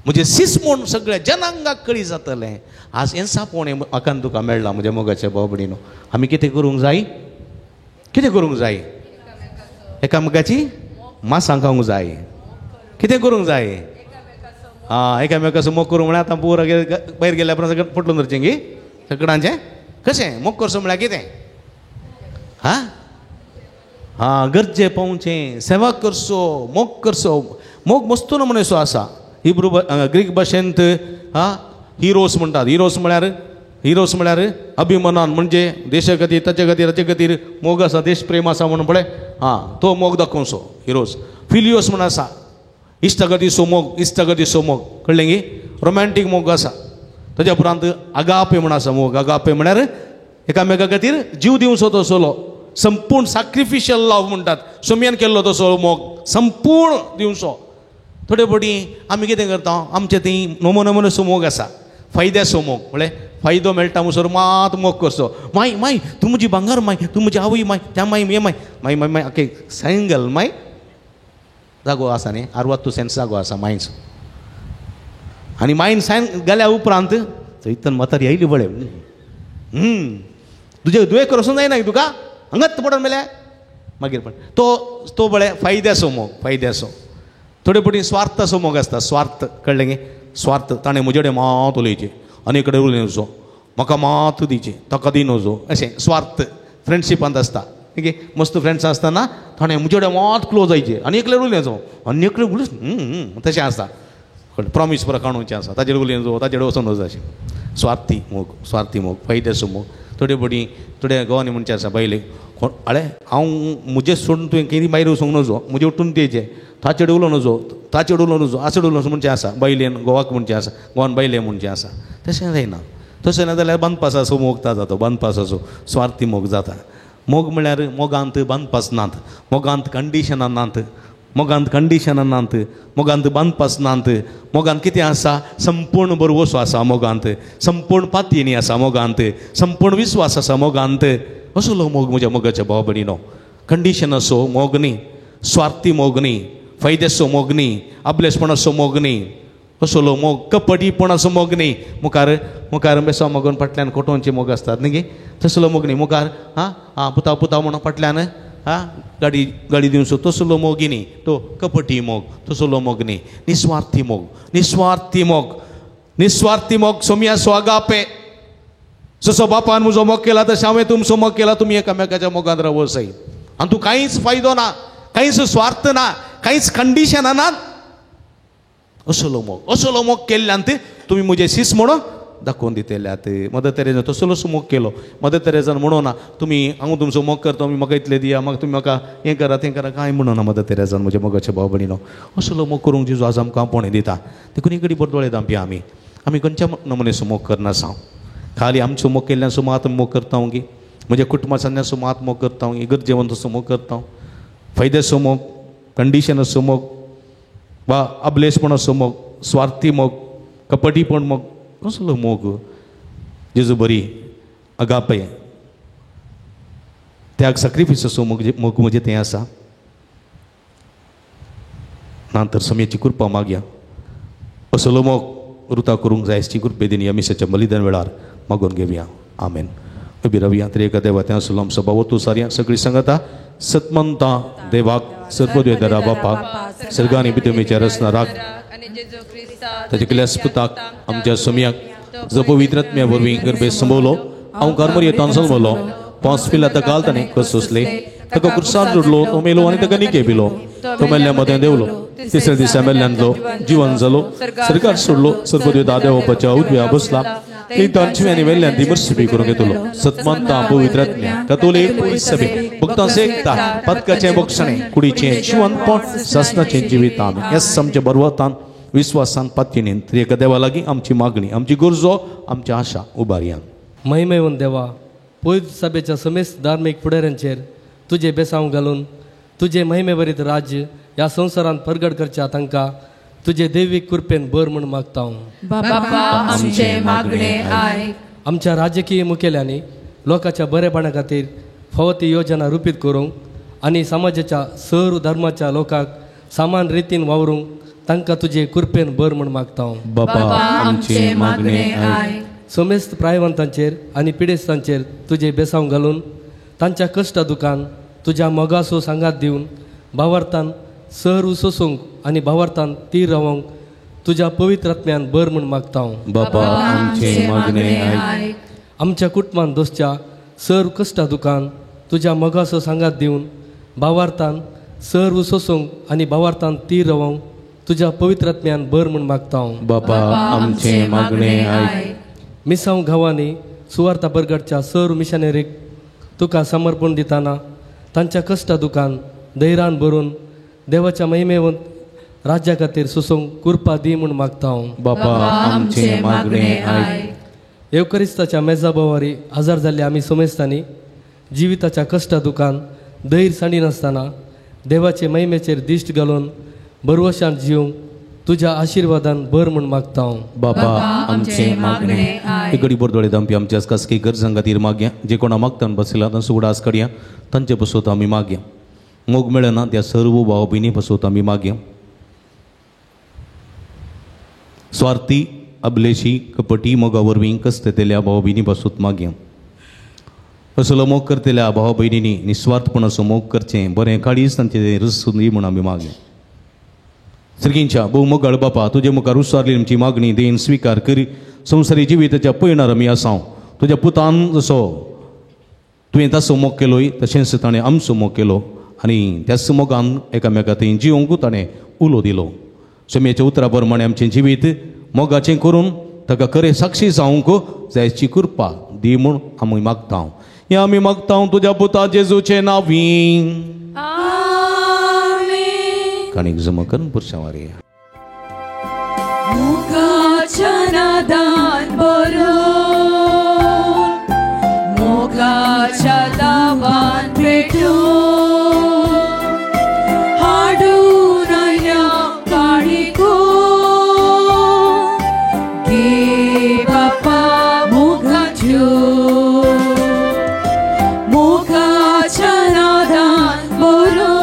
म्हजें सीस म्हूण सगळ्या जनांगाक कळी जातलें. आज हें सापोवणें म्हाका तुका मेळ्ळां म्हज्या मोगाच्या भाव भयणीनो. आमी कितें करूंक जाय? कितें करूंक जाय? एकामेकाची मासां खावंक जाय. कितें करूंक जाय? आं एकामेकाचो मोग करूंक म्हळ्यार आतां पुरा भायर गेल्या उपरांत सगळें पटलून धरचें गी सगळ्यांचें? कशें मोग करचो म्हळ्यार कितें? हा आं गरजे पावचें, सेवा करचो, मोग करचो. मोग मस्तो नमुनेसो आसा. हिब्रू ग्रीक भाशेंत हा हिरोस म्हणटात. हिरोस म्हळ्यार अभिमानान, म्हणजे देशा खातीर, ताचे खातीर, हाचे खातीर मोग आसा, देश प्रेम आसा म्हणून पळय आं तो मोग दाखोवचो हिरोस. फिलियोस म्हण आसा, इश्टागतीचो मोग, इश्टागतीचो मोग. कळ्ळें गी? रोमॅन्टीक मोग आसा. ताच्या उपरांत आगापे म्हण आसा मोग. आगापे म्हळ्यार एकामेका खातीर जीव दिवचो तसलो संपूर्ण साक्रिफिशियल लव म्हणटात. सोम्यान केल्लो तसो मोग संपूर्ण दिवचो. थोडे फावटी आमी कितें करता, आमचे थंय नमो नमोसो मोग आसा, फायद्याचो मोग. म्हळ्यार फायदो मेळटा म्हणसर मात मोग करचो. माय माय तूं म्हजी भांगर माय, तूं म्हजी आवय माय, त्या माय hey my my my my okay single माय जागो आसा न्ही, आरवात्तू सेन्स जागो आसा मायचो. आनी मायन सायन गेल्या उपरांत चैतन म्हातारी आयली पळय, तुजें दुयें करसून जायना तुका हांगाच पडोन मेल्या मागीर पण तो तो पळय फायद्याचो मोग, फायद्याचो. थोडे फावटी स्वार्थाचो मोग आसता. स्वार्थ कळ्ळें गे? स्वार्थ ताणें म्हजे कडेन मात उलयचें आनी कडेन उलय नजो, म्हाका मात दिवचें, ताका दी नजो, अशें स्वार्थ फ्रेंडशिपांत आसता. ओके मस्त फ्रेंड्स आसतना ताणें म्हजे कडेन मात क्लोज जायचें आनी एकले उलय नजो आनी एकले उलय तशें आसता. प्रॉमीस पुरो काडूचें आसा, ताजेर उलय नजो, ताजेर वचोन नजो, अशें स्वार्थी मोग, स्वार्थी मोग, फायद्याचो मोग. थोडे पटी थोड्या गोवांनी म्हणचे आसा बायले आळे हांव म्हजें सोडून तुवें कितें भायर वचूंक नजो, म्हजें उठून तेजें ताचेड उलोवं नजो, ताचेड उलोवं नजो, आचेड उलोवं नजो म्हणचें आसा बायलेन गोवाक म्हणचें आसा, गोवान बायले म्हणचें आसा. तशें जायना. तशें ना जाल्यार बांदपासाचो मोग जाता, तो बांदपासाचो स्वार्थी मोग जाता. मोग म्हळ्यार मोगांत बांदपास नात, मोगांत कंडिशनां नात, मोगांत कंडिशनां नात, मोगांत बांदपास नात. मोगांत कितें आसा? संपूर्ण बरवसो आसा मोगांत, संपूर्ण पातयेनी आसा मोगांत, संपूर्ण विस्वास आसा मोगांत. असलो मोग म्हज्या मोगाच्या भाव भयणीनो. कंडिशनाचो मोग न्ही, स्वार्थी मोग न्ही, फायद्याचो मोग न्ही, आपलेसपणाचो मोग न्ही, असलो मोग कपटीपणाचो मोग न्ही. मुखार मुखार बेसो मोगून फाटल्यान कोटोवचे मोग आसतात न्ही गे, तसलो मोग न्ही. मुखार आं आं पुता पुता म्हणून फाटल्यान आं गाडी गाडी दिवचो तसलो मोग न्ही, तो कपटी मोग, तसलो मोग न्ही. निस्वार्थी मोग, निस्वार्थी मोग, निस्वार्थी मोग. सोम्या स्वागापे जसो बापान म्हजो मोग केला तशें हांवें तुमचो मोग केला, तुमी एकामेकाच्या मोगांत रावो सय. आनी तूं कांयच फायदो ना, कांयच स्वार्थ ना, कांयच कंडिशनां ना. असलो मोग, असलो मोग केल्ल्यान तुमी म्हजे शीस म्हणून दाखोवन दितल्यात. मदर तेरेजान तसलोच मोग केलो. मदर तेरेजान म्हणूं ना तुमी हांव तुमचो मोग करता, तुमी म्हाका इतले दिया, म्हाका तुमी म्हाका हें करा तें करा, कांय म्हणूं ना मदर तेरेजान म्हज्या मोगाच्या भाव भयणीनो. असलो मोग करूंक जेजू आज आमकां आपोवणें दिता. देखून इकडे बरो दोळे धांपया आमी. आमी खंयच्या नमुनेचो मोग करना साव? खाली आमचो मोग केल्ल्यान सुमात मोग करता गी, म्हज्या कुटुंबाच्या सुमात मोग करता, इगर्जेवंत मोग करता, फायद्याचो मोग, कंडिशनाचो मोग वा अबलेसपणाचो मोग, स्वार्थी मोग, कपटीपण मोग, कसलो मोग? जेजू बरी अगापे त्याग सॅक्रिफिसाचो मोग, मोग म्हजें तें आसा ना तर समयाची कृपा मागया. असलो मोग रुता करूंक जाय ची कृपे दिनी मिसाच्या बलिदान वेळार मागून घेवया. आमेन. उबी रावया. त्रिएका देवा त्या आसलो आमचो बाबा सारया सगळी सांगता सतमंता देवाक सर्वदेवदरा बापाक सर्गानी पितुमेच्या रचना राख ताच्या केल्यास पुताक आमच्या सोम्याक जो पवित्र आत्म्या वरवीं गर्भे संभवलो, हांव कारमर येतान संभवलो, पांच पिला ताका घाल ताणें सोसले, ताका कुर्सान जोडलो, तो मेलो आनी ताका निके पिलो, तो मेल्ल्या मदें देवलो, तिसऱ्या दिसा मेल्ल्यांतलो जिवन जालो, सरकार सोडलो, सर्वदेवता देवपाच्या उजव्या बसला, तांची आनी वेल्ल्यान ती मर्सिबी करूंक येतलो. सतमंता पवित्र आत्म्या कतोलीक सभे भक्तांचे एकता पदकाचें बक्षणें कुडीचें जिवनपण सासनाचें जिवीत. आमी हेच आमच्या बरवतान विस्वासान पातयेन त्रिएका देवा लागीं आमची मागणी, आमची गरजो, आमची आशा उबारया. महिमेवन देवा, पवित्र सभेच्या समेस्त धार्मीक फुडाऱ्यांचेर तुजे बेसांव घालून तुजे महिमेभरीत राज्य ह्या संवसारांत परगट करच्या तांकां तुजे दैवीक कृपेन बर म्हूण मागता हांव. बापा आमचें मागणें आयक. आमच्या राजकीय मुखेल्यांनी लोकांच्या बरेपणा खातीर फावो ती योजना रुपीत करूंक आनी समाजाच्या सर्व धर्माच्या लोकांक समान रितीन वावरूंक तांकां तुजे कृपेन बर म्हूण मागता हांव. बापा आमचें मागणें आयक. समेस्त प्रायवंतांचेर आनी पिडेस्तांचेर तुजे बेसांव घालून तांच्या कश्टा दुकान तुज्या मोगासो सांगात दिवन भावार्थान सर्व सोसूंक आनी भावार्थान तीर रावंक तुज्या पवित्र आत्म्यान बर म्हूण मागता हांव. बापा आमचें मागणें आयक. आमच्या कुटुंबान दोसच्या सर्व कश्टा दुकान तुज्या मोगासो सांगात दिवन भावार्थान सर्व सोसूंक आनी भावार्थान तीर रावंक तुज्या पवित्र आत्म्यान बर म्हूण मागता हांव. बापा आमचें मागणें आयक. मिसांव गांवांनी सुवार्ता बरगडच्या सर्व मिशनरीक तुका समर्पण दितना तांच्या कश्टा दुकान धैर्यान भरून देवाच्या महिमेवंत राज्या खातीर सोसूंक कृपा दी म्हूण मागता हांव. बापा आमचें मागणें आयक. येवकरिस्ताच्या मेजा बोवारी आजार जाल्ले आमी समेस्तांनी जिविताच्या कश्टा दुकान धैर्य सांडिनासतना देवाचे महिमेचेर दिश्ट घालून बरवशान जिवंक तुज्या आशिर्वादान बर म्हूण मागता हांव. बापा आमचें मागणें आयक. घडी बोरदोळे दामपी आमच्या खासगी गरजां खातीर मागया. जे कोणा मागतान बसला तांचो उडास काडया, तांचे पसत आमी मागया. मोग मेळना त्या सर्व भाव भयणी पसत आमी मागया. स्वार्थी अबलेशी कपटी मोगा वरवीं कसतेल्या भाव भयणी पासून मागया. असलो मोग करतल्या भाव भयणींनी निस्वार्थपणाचो मोग करचें बरें काळीज तांचें रसून म्हूण आमी मागया. सर्गींच्या भोव मोगाळ बापा, तुजे मुखार उसारली आमची मागणी देन स्विकार करी. संवसारी जिविताच्या पयणार आमी आसाव. तुज्या पुतान जसो तुवें ताचो मोग केलोय तशेंच ताणें आमचो मोग केलो आनी त्याच मोगान एकामेका थंय जिवंकू ताणें उलो दिलो. सोम्याच्या उतरा प्रमाणे आमचें जिवीत मोगाचें करून ताका खरें साक्षी जावंक जायची कृपा दी म्हूण आमी मागता. हें आमी मागता तुज्या पुता जेजूचे नांवी. कणीक जमा करून पुरशां वारया. मोगाच्या नादान भरून, मोगाच्या दावान पेटून, हाडून आयल्या काणिको गे बापा मोगाच्यो. मोगाच्या नादान भरून,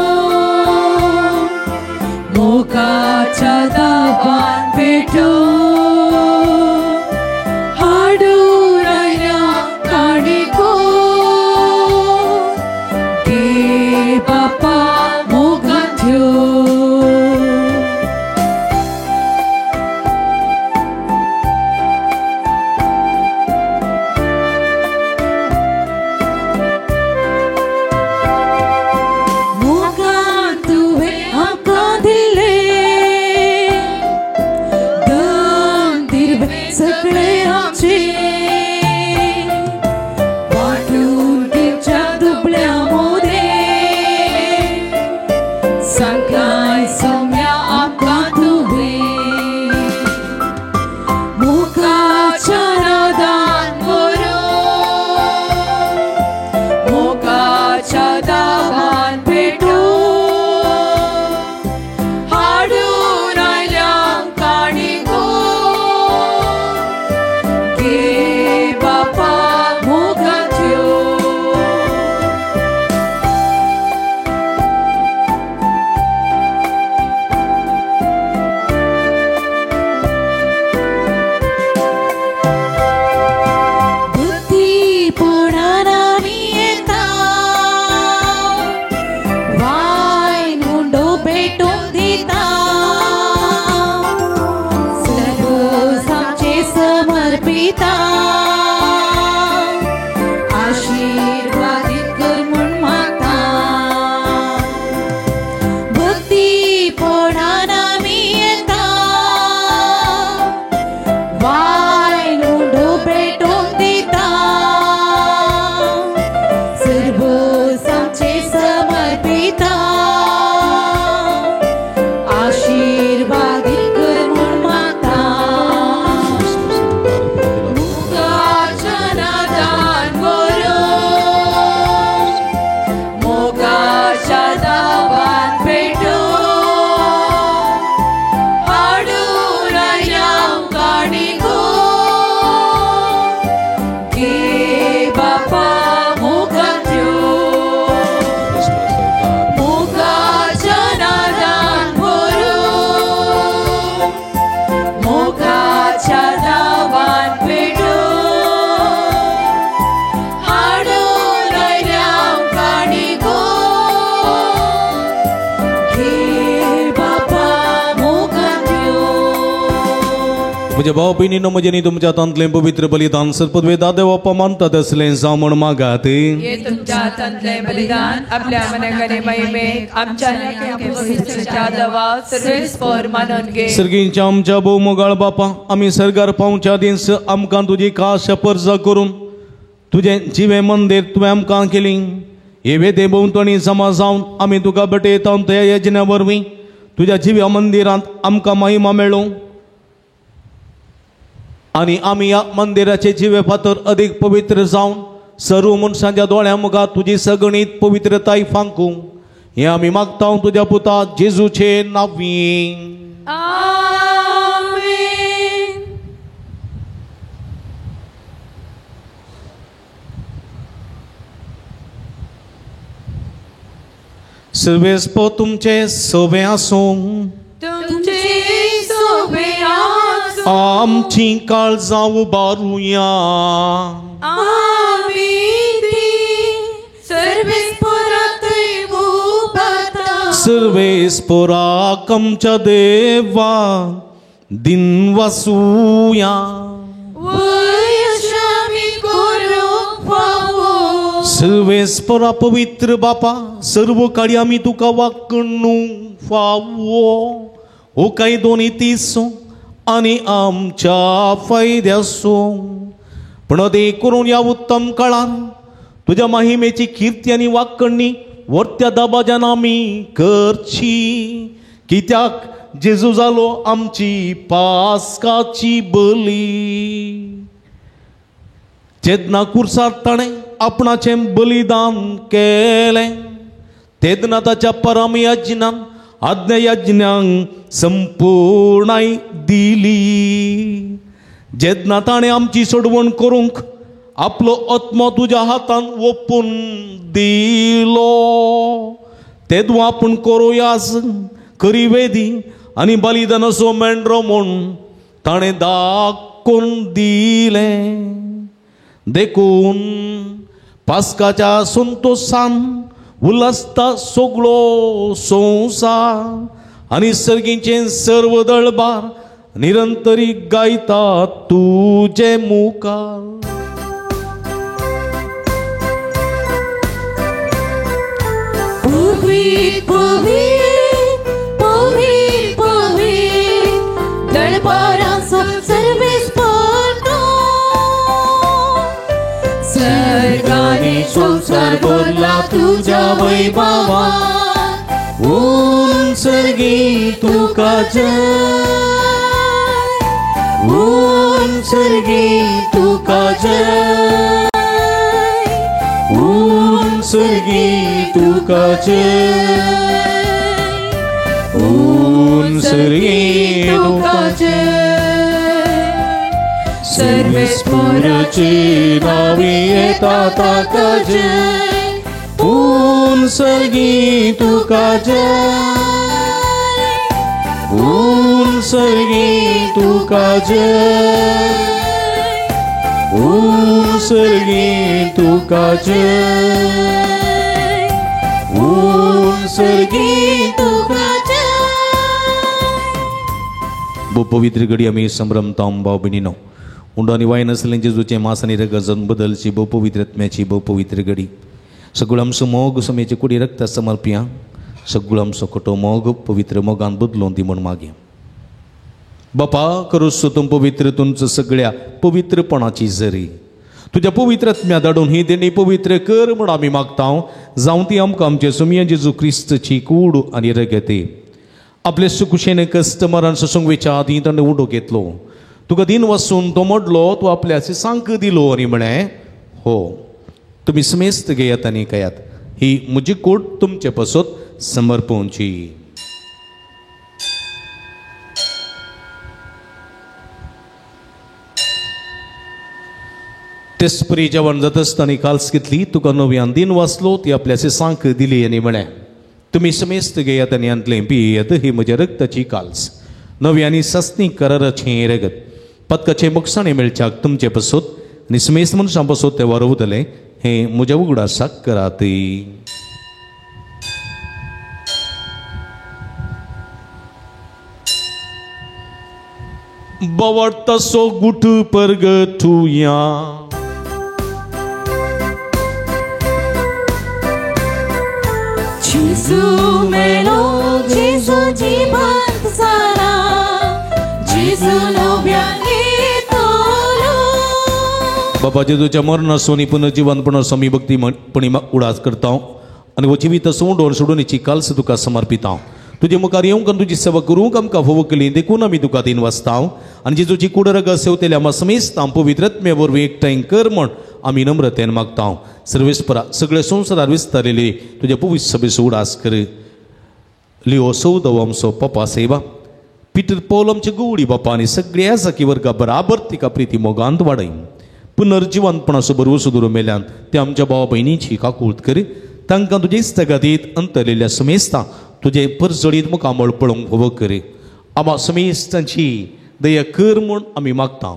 मोगाच्या दावान पेटून, हाडून आयल्या काणिको गे बापा मोगाच्यो. मोगान तुवें आमकां दिलें धन दिर्वे सगळें आमचें, वांटून दिवच्या दुबळ्या मोदें, सांगाय सौम्या आमकां तुवें. मोगाच्या नादान भरून, मोगाच्या दावान पेटून, हाडून आयल्या काणिको गे बापा मोगाच्यो. बुद्धीपणान आमी येता, वायन उंडो पेटून दिता, सर्वस आमचें समर्पिता, आशिर्वादीत कर म्हूण मागता. भक्तीपणान आमी येता, वायन उंडो पेटून दिता, सर्वस आमचें समर्पिता, आशिर्वादीत कर म्हूण मागता. मोगाच्या नादान भरून, मोगाच्या दावान पेटून, हाडून आयल्या काणिको गे बापा मोगाच्यो. मोगाच्या नादान भरून, मोगाच्या दावान पेटून, हाडून आयल्या काणिको गे बापा मोगाच्यो. म्हज्या भाव भयणीनो, म्हजें न्ही तुमच्या हातांतलें पवित्र बलिदान सरपदवे देवाप्पा मानता तसलें जावं म्हूण मागात. हे तुमच्या हातांतलें बलिदान आपल्या मनाकडे महिमेक आमच्या दवा सर्वेस्पर मानून घे. सर्गींच्या आमच्या भोव मोगाळ बापा, आमी सर्गार पावच्या दीस आमकां तुजी खास पर्जा करून तुजें जिवें मंदीर तुवें आमकां केली. हे वेदे भोंवतणी जमा जावन आमी तुका भेटयता त्या यजन्या वरवीं तुज्या जिव्या मंदिरांत आमकां महिमा मेळूं आनी आमी ह्या मंदिराचे जिवे फातर अदीक पवित्र जावन सर्व मनशांच्या दोळ्यां मुखार तुजी सगणीत पवित्रताय फांकूं. हें आमी मागता तुज्या पुता जेजूचे नांवी. आमेन. सर्वेस्पो तुमचे सोबे आसूं, तुमचे सोबे आसूं, आमची काळजां उबारुया. आमी ती सर्वेस्परातय उबारता. सर्वेस्पराक आमच्या देवा दिन वासूया. वयश आमी करूंक फावो. सर्वेस्परा पवित्र बापा, सर्व काळी आमी तुका वाकणू फावो हो कांय दोनी तीसो आनी आमच्या फायद्यासो. पूण अदे करून ह्या उत्तम काळान तुज्या महिमेची कीर्ती आनी वाकणणी वर्त्या दबाज्यान आमी करची. कित्याक जेजू जालो आमची पास्काची बली. जेन्ना कुर्सार ताणें आपणाचें बलिदान केलें तेन्ना ताच्या परम यज्ञान आज्ञा यज्ञांक संपूर्णाय दिली. जेन्ना ताणें आमची सोडवण करूंक आपलो आत्मो तुज्या हातान ओपून दिलो तेदो आपूण करुयास करी वेदी आनी बलिदानाचो मेंढरो म्हूण ताणें दाखोवन दिलें. देखून पास्काच्या संतोसान उल्हासता सगळो संवसार आनी सर्गीचें सर्व दळबार निरंतरी गायता तुजे मुखार. पवित्र पवित्र पवित्र पवित्र दळबाराचो सर्वेस्पर सर्गानी संवसार भरला तुज्या वैभवान. उंच सर्गी तुका जय, उंच सर्गी तुका जय, उंच सर्गी तुका जय, उंच सर्गी तुका जय. सर्वेस्पराचे नावी येता ताका जय, उंच सर्गी तुका जय, उंच सर्गी तुका जय, उंच सर्गी तुका जय, उंच सर्गी तुका जय. भो पवित्र घडी आमी संभ्रमता भाव भयणीनो उंडो आनी वायन आसलें जेजूचें मास आनी रगत बदलची भोव पवित्र आत्म्याची भोव पवित्र घडी. सगळो आमचो मोग समेचे कुडी रक्त समर्पया. सगळो आमचो खोटो मोग पवित्र मोगान बदलून दी म्हूण मागया. बापा करूस तूं पवित्र तुमचो सगळ्या पवित्रपणाची जरी तुज्या पवित्र आत्म्या धाडून ही देणी पवित्र कर म्हूण आमी मागता. जावं ती आमकां आमचे सुमया जेजू क्रिस्तची कूड आनी रगती. आपले सुकुशेन कस्टमरान सोसूंक आदीं ताणें उडो घेतलो. तुका दिन वसून तो मोडलो, तूं आपल्या सांक दिलो आनी म्हळें हो तुमी समेस्त घेयात आनी खायात, ही म्हजी कूड तुमचे पासत समर्पणची. तेसपरी जेवण जाता आसतना काल्स घेतली, तुका नव्यान दिन वाचलो, ती आपल्या सांक दिली आनी म्हळें तुमी समेस्त घेयात आनी हांतलें पियेत, ही म्हज्या रक्ताची काल्स, नवी आनी सासणी कराराचें रगत, पदकाचें मोगसाणें मेळच्याक तुमचे पासत आनी समेस्त मनशां पासत तें वारवतलें, हें म्हज्या उगडासाक करात. बवडतसो गुट परगटुया. जेजू मेलो, जेजू जिवंत जाला, जेजू नव्यान येतलो. बाबा जेजूच्या मरणाचो आनी पुनर्जिवंतपणाचो आमी भक्तीपणी उडास करता आनी हो जिवीत सोडून सोडून काल्स तुका समर्पिता. तुजे मुखार येवंक आनी तुजी सेवा करूंक आमकां फावो केली देखून आमी तुका दिन वाचता आनी जेजूची कूड रगत सेवतेल्या आमकां समेस्तां पवित्र आत्म्या वरवीं एकठांय कर म्हण आमी नम्रतेन मागता. सर्वेस्परा सगळे संवसारार विस्तारलेली तुज्या पवित्र सभेचो उडास कर. लिओ सौदव आमचो पप्पा सेवा, पिटर पौल आमचे गवळी बापा आनी सगळ्या जाकी वर्गा बराबर तिका प्रिती मोगांत वाडय. पुनर्जिवंतपणाचो भरवंसो दवरून मेल्यान ते आमच्या भावा भयणीची काकूळत कर. तांकां तुजे इश्टागतीत अंतरलेल्या समेस्तां तुजे परजळीत मुखामळ पळोवंक फावो कर. आमा समेस्तांची दया कर म्हूण आमी मागता.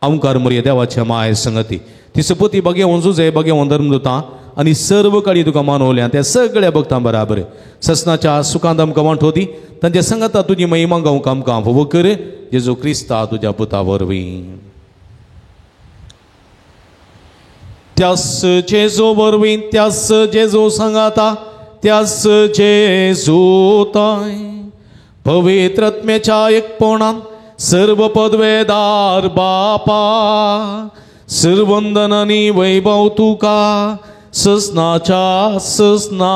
आमकार मरिया देवाच्या माय संगती ती सपोती बागेवन जुजे बागेवन धर्मदुतां आनी सर्व काळी तुका मानवल्या त्या सगळ्या भक्तां बराबर ससनाच्या सुखांत आमकां वांटो दी. तांच्या संगता तुजी महिमा गावंक आमकां फावो कर. जेजू क्रिस्ता तुज्या पुता वरवीं. त्यास जेजू वरवीं, त्यास जेजू सांगाता, त्यास जेजू ताय पवित्र आत्म्याच्या एकपणान सर्व पदवेदार बापा सिरवंदन आनी वैभव तुका ससनाच्या ससना.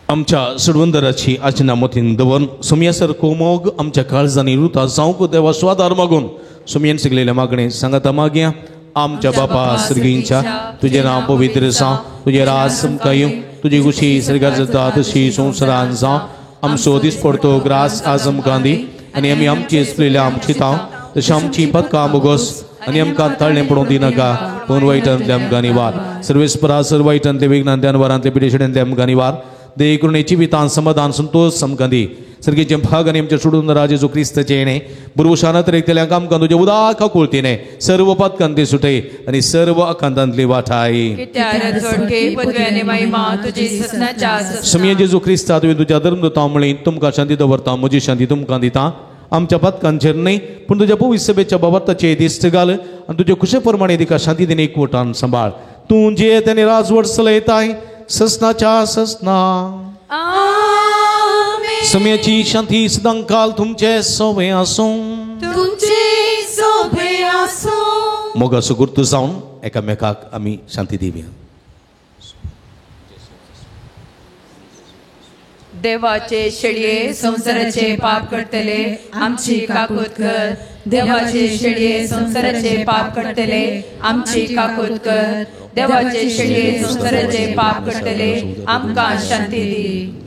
आमच्या सुडवंदराची आचना मतीन दवरून सोमया सारको मोग आमच्या काळजांनी रुता जावंक देवा स्वादार मागून सोमयेन शिकलेल्या मागणे सांगाता मागया. आमच्या बापा सर्गींच्या तुजें नांव पवित्र जावं, तुजें राज आमकां येवं, तुजी खुशी सर्गार जाता तशी संवसारान जावं. आमचो दिसपडतो ग्रास आज आमकां दी आनी आमी आमची चुकलेल्या आमची तांव तशें आमची पदकां बोगस आनी आमकां तळणें पडूंक दिनाका, पूण वायटांतले आमकां निवार. सर्वेस्परा सर वायटांतले विघ्नांतले अनवरांतले पिडेशेंतले आमकां निवार. देव करुणे जिवितान समाधान संतोष आमकां दी. सर्गीचें भाग आनी आमच्या सोडून राजेचो क्रिस्ताचें येणें बुरवशान तरेकतल्यांक आमकां तुज्या उदाक कुळतीने सर्व पदकांती सुटय आनी सर्व आकांतांतली वाठाय. समया जेजू क्रिस्ता तुवें तुज्या धर्मदूतां म्हळी तुमकां शांती दवरता, म्हजी शांती तुमकां दिता. आमच्या पदकांचेर न्हय पूण तुज्या पवित्र सभेच्या बाबताचेर दिश्ट घाल आनी तुजे खुशे प्रमाणे तिका शांती दिने एकवटान सांबाळ. तूं जे आनी राजवट चलयताय ससनाच्या ससना. समयाची शांती सदांकाल तुमचे सोबे आसूं, तुमचे सोबे आसूं. मोगाचो गुर्तू जावन एकामेकाक आमी शांती दिवया. देवाचे शेळये संवसाराचे पाप करतले आमची काकूत कर. देवाचे शेळये संवसाराचे पाप करतले आमची काकूत कर. देवाचे शेळये संवसाराचे पाप करतले आमकां शांती दी.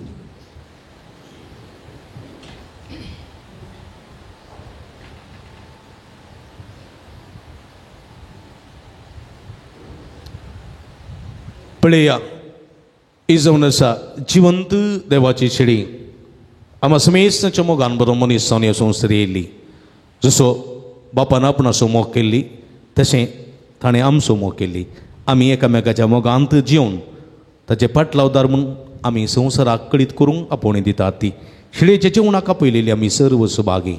पळया ही जावन आसा जिवंत देवाची शेळी. आमा समेस्ताच्या मोगान बरो मनीस जावन ह्या संवसार येयल्ली. जसो बापान आपणाचो मोग केल्ली तशें ताणें आमचो मोग केल्ली. आमी एकामेकाच्या मोगांत जिवन ताचे पाटलावदार म्हूण आमी संवसाराक कळीत करूंक आपोवणी दितात. ती शेळयेच्या जेवणाक आपयलेली आमी सर्व सुभागी.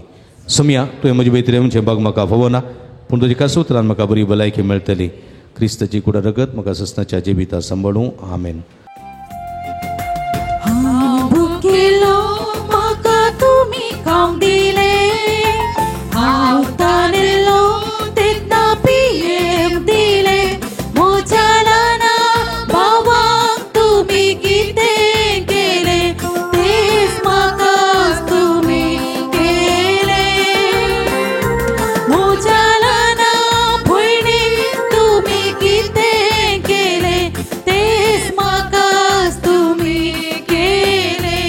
समया तुवें म्हजे भितर आमचें बाग म्हाका फावना, पूण तुज्या खास उतरान म्हाका बरी भलायकी मेळटली. क्रिस्ताची कुडा रगत म्हाका ससनाच्या जिविता सांबाळूं. आमेन. हांव भुकेलो म्हाका तुमी खावंक दिलें, हांव तानेल्लो तेन्ना पियेवंक दिलें, म्हज्या ल्हाना भावांक तुमी कितें केलें तेंच म्हाका तुमी केलें. म्हज्या ल्हाना भयणीक तुमी कितें केलें तेंच म्हाका तुमी केलें.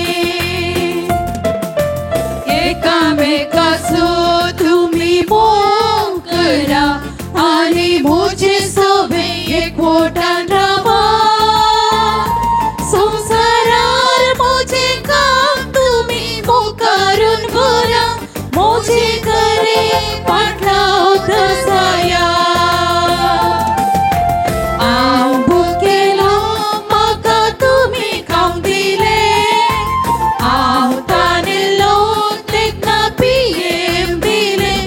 एकामेकाचो तुमी मोग करा आनी म्हजे सोबे एकवटान रावा. संवसारार म्हजें काम तुमी मुखारून व्हरा, म्हजे करे पाटलाव दर्साया. हांव भुकेलो म्हाका तुमी खावंक दिलें, हांव तानेल्लो तेन्ना पियेवंक दिलें,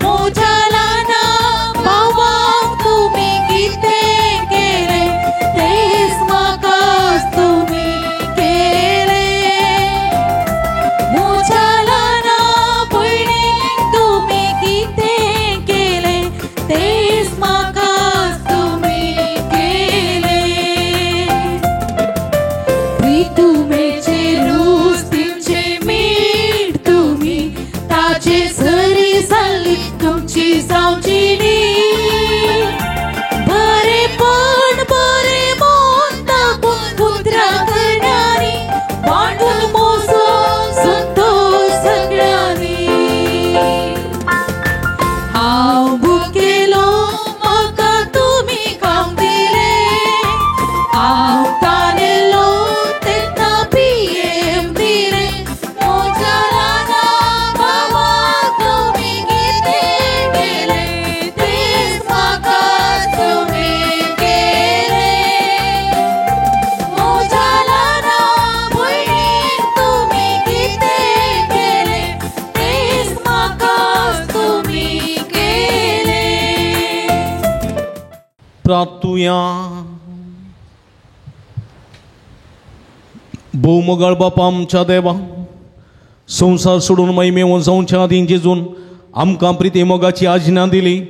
म्हज्या ल्हाना भावांक तुमी कितें केलें तेंच म्हाका तुमी केलें. म्हज्या ल्हाना भयणीक तुमी कितें केलें तेंच म्हाका तुमी केलें. प्रितुमेचे रूच दिवचे मीठ तुमी ताचे सरी जाल्ली तुमची जावची न्ही. बरेपण बरें मन दाखोवन उतरां करणारी बांडून मोजो संतोश सगळ्यांनी. हांव भुकेलो म्हाका तुमी खावंक दिलें, हांव तानेल्लो तेन्ना पियेवंक दिलें, म्हज्या ल्हाना भावाक तुमी कितें केलें तेंच म्हाका तुमी केलें. म्हज्या ल्हाना भयणीक तुमी कितें केलें तेंच म्हाका तुमी केलें. प्रार्थुया. भोवमोगाळ बापा आमच्या देवा, संवसार सोडून महिमेवन जावच्या आदीं जेजून आमकां प्रिती मोगाची आज्ञा दिली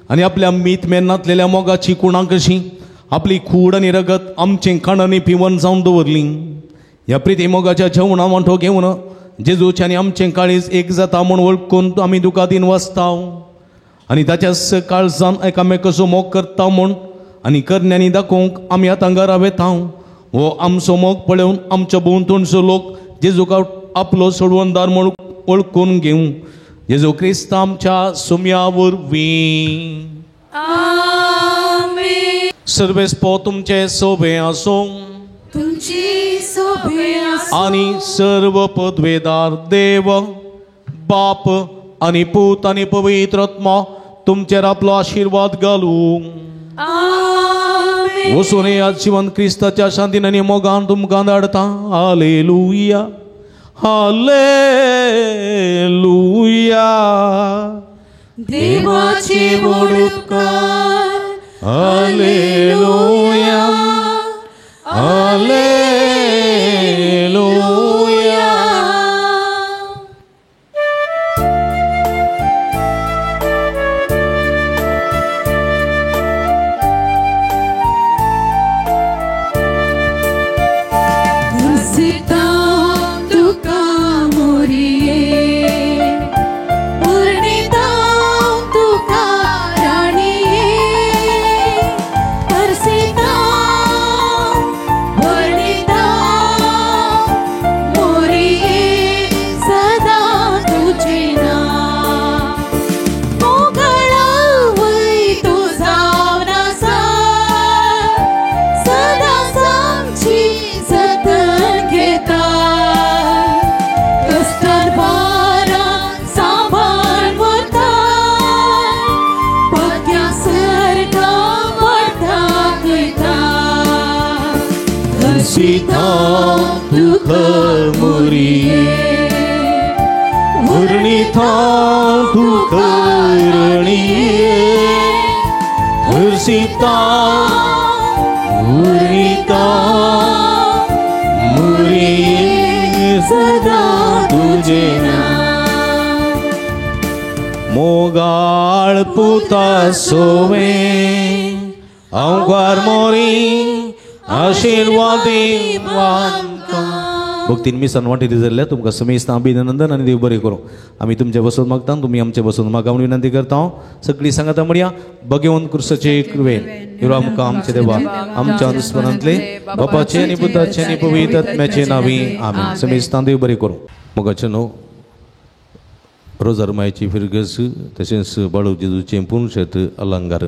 आनी आपल्या मीत मेन्नातलेल्या मोगाची कुणां कशी आपली कूड आनी रगत आमचें खाणांनी पिवन जावन दवरली. ह्या प्रिती मोगाच्या जेवणा वांटो घेवन जेजूचे आनी आमचें काळीज एक जाता म्हूण वळखून आमी दुकादीन वाचता आनी ताच्याच काळजान एकामेकाचो मोग करता म्हूण आनी करण्यांनी दाखोवंक आमी आतां घरा वेता. हो आमचो मोग पळोवन आमच्या भोंवतणचो लोक जेजूक आपलो सोडवणदार म्हूण वळखून घेवं. जेजू क्रिस्त आमच्या सुम्या वरवीं. सर्वेस्पो तुमचे सोबे आसूं तुमची सोबे आसूं आनी सर्व पदवेदार देव बाप आनी पूत आनी पवित्र आत्मा तुमचेर आपलो आशिर्वाद घालूं. वचून येयात जिवन क्रिस्ताच्या शांतीन आनी मोगान तुमकां धाडटा. Hallelujah hallelujah. देवाचे व्हड उपकार. Hallelujah hallelujah. सीता तुका मुरिये वर्णिता तुका रणिये सीता मुरिता मुरिये सदा तुझे नाम. मोगाळ पुता सोवे अवघार मोरी आशीर्वादी. भक्तीन मिसान वांटेली जाल्ल्या तुमकां समेस्त अभिनंदन आनी देव बरें करूं. आमी तुमचे बसून मागता, तुमी आमचे बसून मागा म्हूण विनंती करता. हांव सगळीं सांगाता म्हणया भगवंत क्रिस्ताचे कृपेन हिरो आमकां आमचे देवा आमच्या अनुस्मरणांतले बापाचे आनी पुताचे आनी पवित्र आत्म्याचे नांवी आमेन. समेस्तां देव बरें करूं. मोगाचें न्हू रोजार मायची फिरगस तशेंच बाळू जेजूचें पुनशेत अलंकार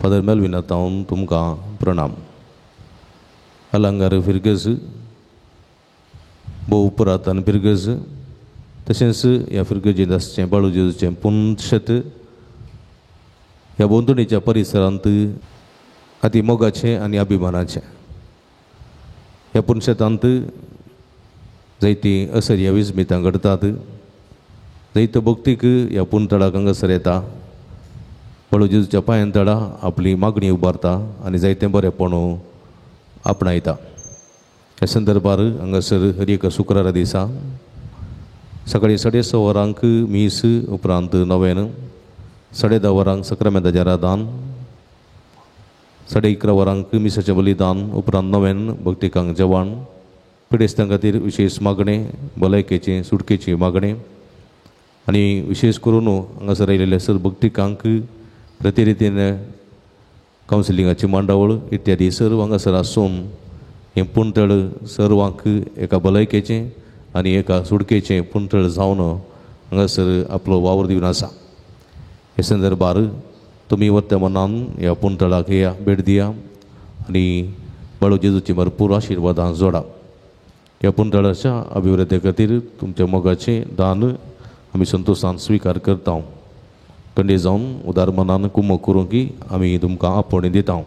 फादर मेलविना तावन तुमकां प्रणाम. अलंकार फिरगज भोव पुरातन फिरगज तशेंच ह्या फिरगजेंत आसचें बाळू जेजूचें पुनशेत ह्या भोंवतणीच्या परिसरांत अती मोगाचें आनी अभिमानाचें. ह्या पुनशेतांत जायतीं असर्या विस्मितां घडटात. जायतो भक्तीक ह्या पुनतळाक हांगासर येता, बाळू जेजूच्या पांयां तळा आपली मागणी उबारता आनी जायतें बरेंपण आपणायता. ह्या संदर्भार हांगासर हर एका शुक्रारा दिसा सकाळीं 6:30 वरांक मीस, उपरांत नवेन 10:30 वरांक सक्रामेंताचें आराधन, 11:30 वरांक मिसाचें बलिदान, उपरांत नवेन भक्तिकांक जेवण, पिडेस्तां खातीर विशेश मागणें, भलायकेचें सुटकेची मागणें आनी विशेश करून हांगासर आयिल्ले सर भक्तिकांक प्रतिरितीन कावन्सिलिंगाची मांडावळ इत्यादी सर्व हांगासर आसून हें पुणतळ सर्वांक एका भलायकेचें आनी एका सुटकेचें पुणतळ जावन हांगासर आपलो वावर दिवन आसा. हे संदर्भार तुमी वर्तमानान ह्या पुणतळाक या भेट दिया आनी बाळू जेजूची भरपूर आशिर्वादां जोडा. ह्या पुणतळाच्या अभिवृद्धी खातीर तुमच्या मोगाचें दान आमी संतोशान स्विकार करता. कंडे जावन उदार मनान कुमक करूंक की आमी तुमकां आपोवणें दिता.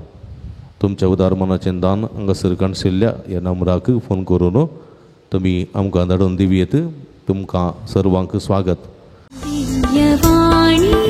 तुमच्या उदार मनाचें दान हांगासर काणशिल्ल्या ह्या नंबराक फोन करून तुमी आमकां धाडून दिवयेत. तुमकां सर्वांक स्वागत. दिव्यवाणी.